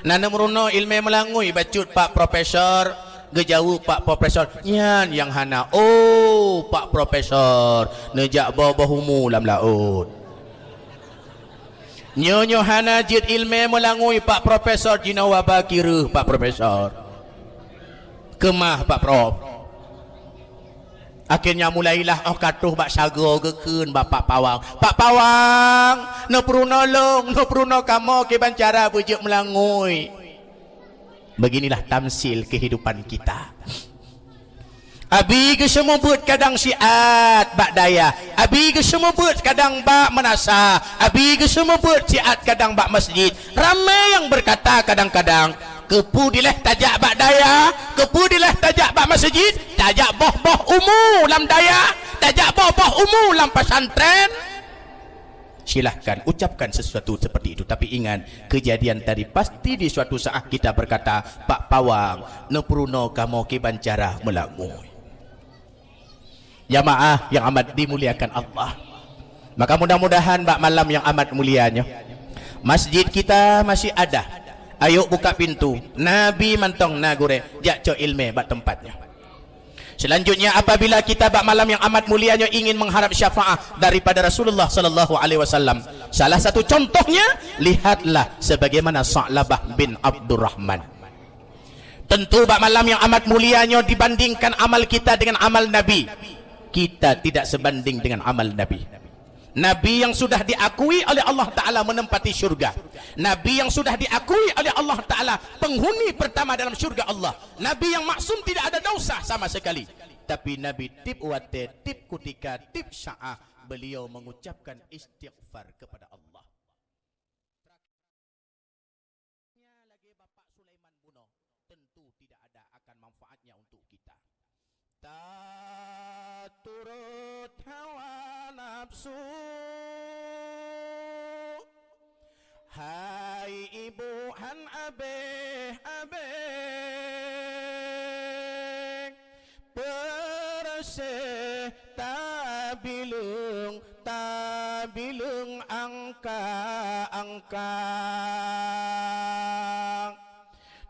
"Na neumeurunoe ileumèe meulangui bacut, Pak Profesor?" Geujaweueb Pak Profesor, "Nyan nyang hana." "Oh, Pak Profesor, neujak boh-boh umu lam laôt." "Nyoe, nyoe hana jeuet ileumèe meulangui, Pak Profesor, jinoe waba kireuh, Pak Profesor." "Keumah, Pak Prof?" Akhirnya mulailah óh ka troh bak sagoe geukheun bak Pak Pawang, "Pak Pawang, neupeurunoe lôn, neupeurunoe kamoe kiban cara beujeuet meulangui." Beginilah tamsil kehidupan kita. Abi geuseumeubeuet kadang siat bak dayah, abi geuseumeubeuet kadang bak meunasah, abi geuseumeubeuet siat kadang bak masjid. Ramé nyang beukata kadang-kadang, "Keupeue dilèe tajak bak dayah? Keupeue dilèe tajak bak masjid? Tajak boh-boh umu lam dayah, tajak boh-boh umu lam pesantren." Silahkan ucapkan sesuatu seperti itu, tapi ingat, kejadian tadi pasti di suatu saat kita berkata, "Pak Pawang, neupeurunoe kamoe kiban cara meulangui." Jamaah yang amat dimuliakan Allah, maka mudah-mudahan bak malam yang amat mulia nyoe, masjid kita masih ada. Ayo buka pintu, na bi mantong na gurèe, jak cok ileumèe bak teumpat nyoe. Selanjutnya, apabila kita bak malam yang amat mulia nyoe ingin mengharap syafaat daripada Rasulullah sallallahu alaihi wasallam, salah satu contohnya, lihatlah sebagaimana Sa'labah bin Abdurrahman. Tentu bak malam yang amat mulia nyoe dibandingkan amal kita dengan amal Nabi, kita tidak sebanding dengan amal Nabi. Nabi yang sudah diakui oleh Allah Ta'ala menempati syurga. Nabi yang sudah diakui oleh Allah Ta'ala penghuni pertama dalam syurga Allah. Nabi yang maksum, tidak ada dosa sama sekali. Tapi Nabi tiep watée, tiep kutika, tiep saát beliau mengucapkan istighfar kepada Allah. Lagée Bapak Sulaiman bunoe, tentu tidak ada akan manfaatnya untuk kita. Taturot hawa nafsu. Hai ibu han abeh-abeh, peureuséh tabileueng, tabileueng angka-angka.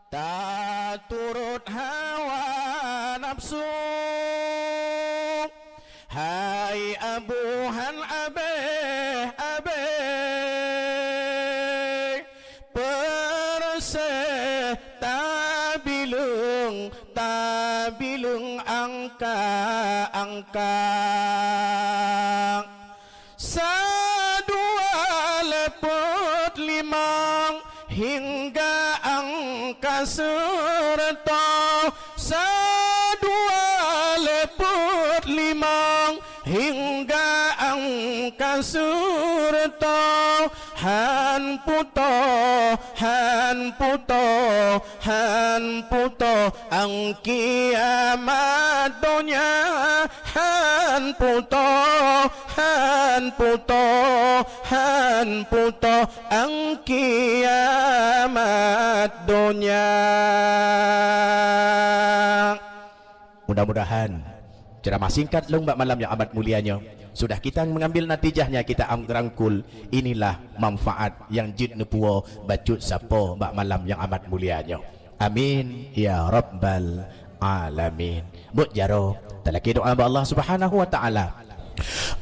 Taturot hawa nafsu, hai abu han abeh-abeh, peureuséh tabileueng, tabileueng angka-angka. Sadua leupot limong hingga angka seureutoh, sadua leupot limong hingga angka seureutoh, han putôh, han putôh, han putôh ang kiamat donya, han putôh, han putôh, han putôh ang kiamat donya. Mudah-mudahan ceramah singkat lôn bak malam nyang amat mulia nyoe, sudah kita mengambil natijahnya, kita am-, rangkul, inilah manfaat nyang jeuet neupuwoe bacut sapo bak malam nyang amat mulia nyoe. Amin ya rabbal alamin. Buet jaroe, talakée doa bak Allah Subhanahu wa Ta'ala.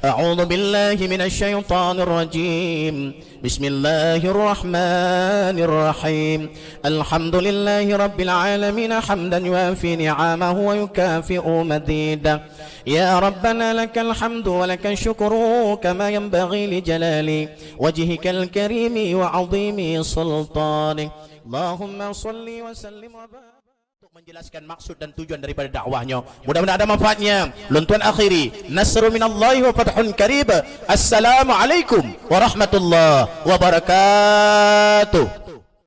A'udzu billahi minasy syaithanir rajim. Bismillahirrahmanirrahim. Alhamdulillahi rabbil alamin, hamdan yuwafi ni'amahu wa yukafi'u mazidah. Ya Rabbana lakal hamdu wa lakal syukru kama yanbaghi li jalali wajhikal karimi wa 'azimi sultanik. Allahumma shalli wa sallim wa barik. Untuk menjelaskan maksud dan tujuan daripada dakwah nyoe, mudah-mudahan ada manfaatnya. Lôn tuan akhiri, nasrun minallahi wa fathun qarib. Assalamualaikum warahmatullahi wabarakatuh.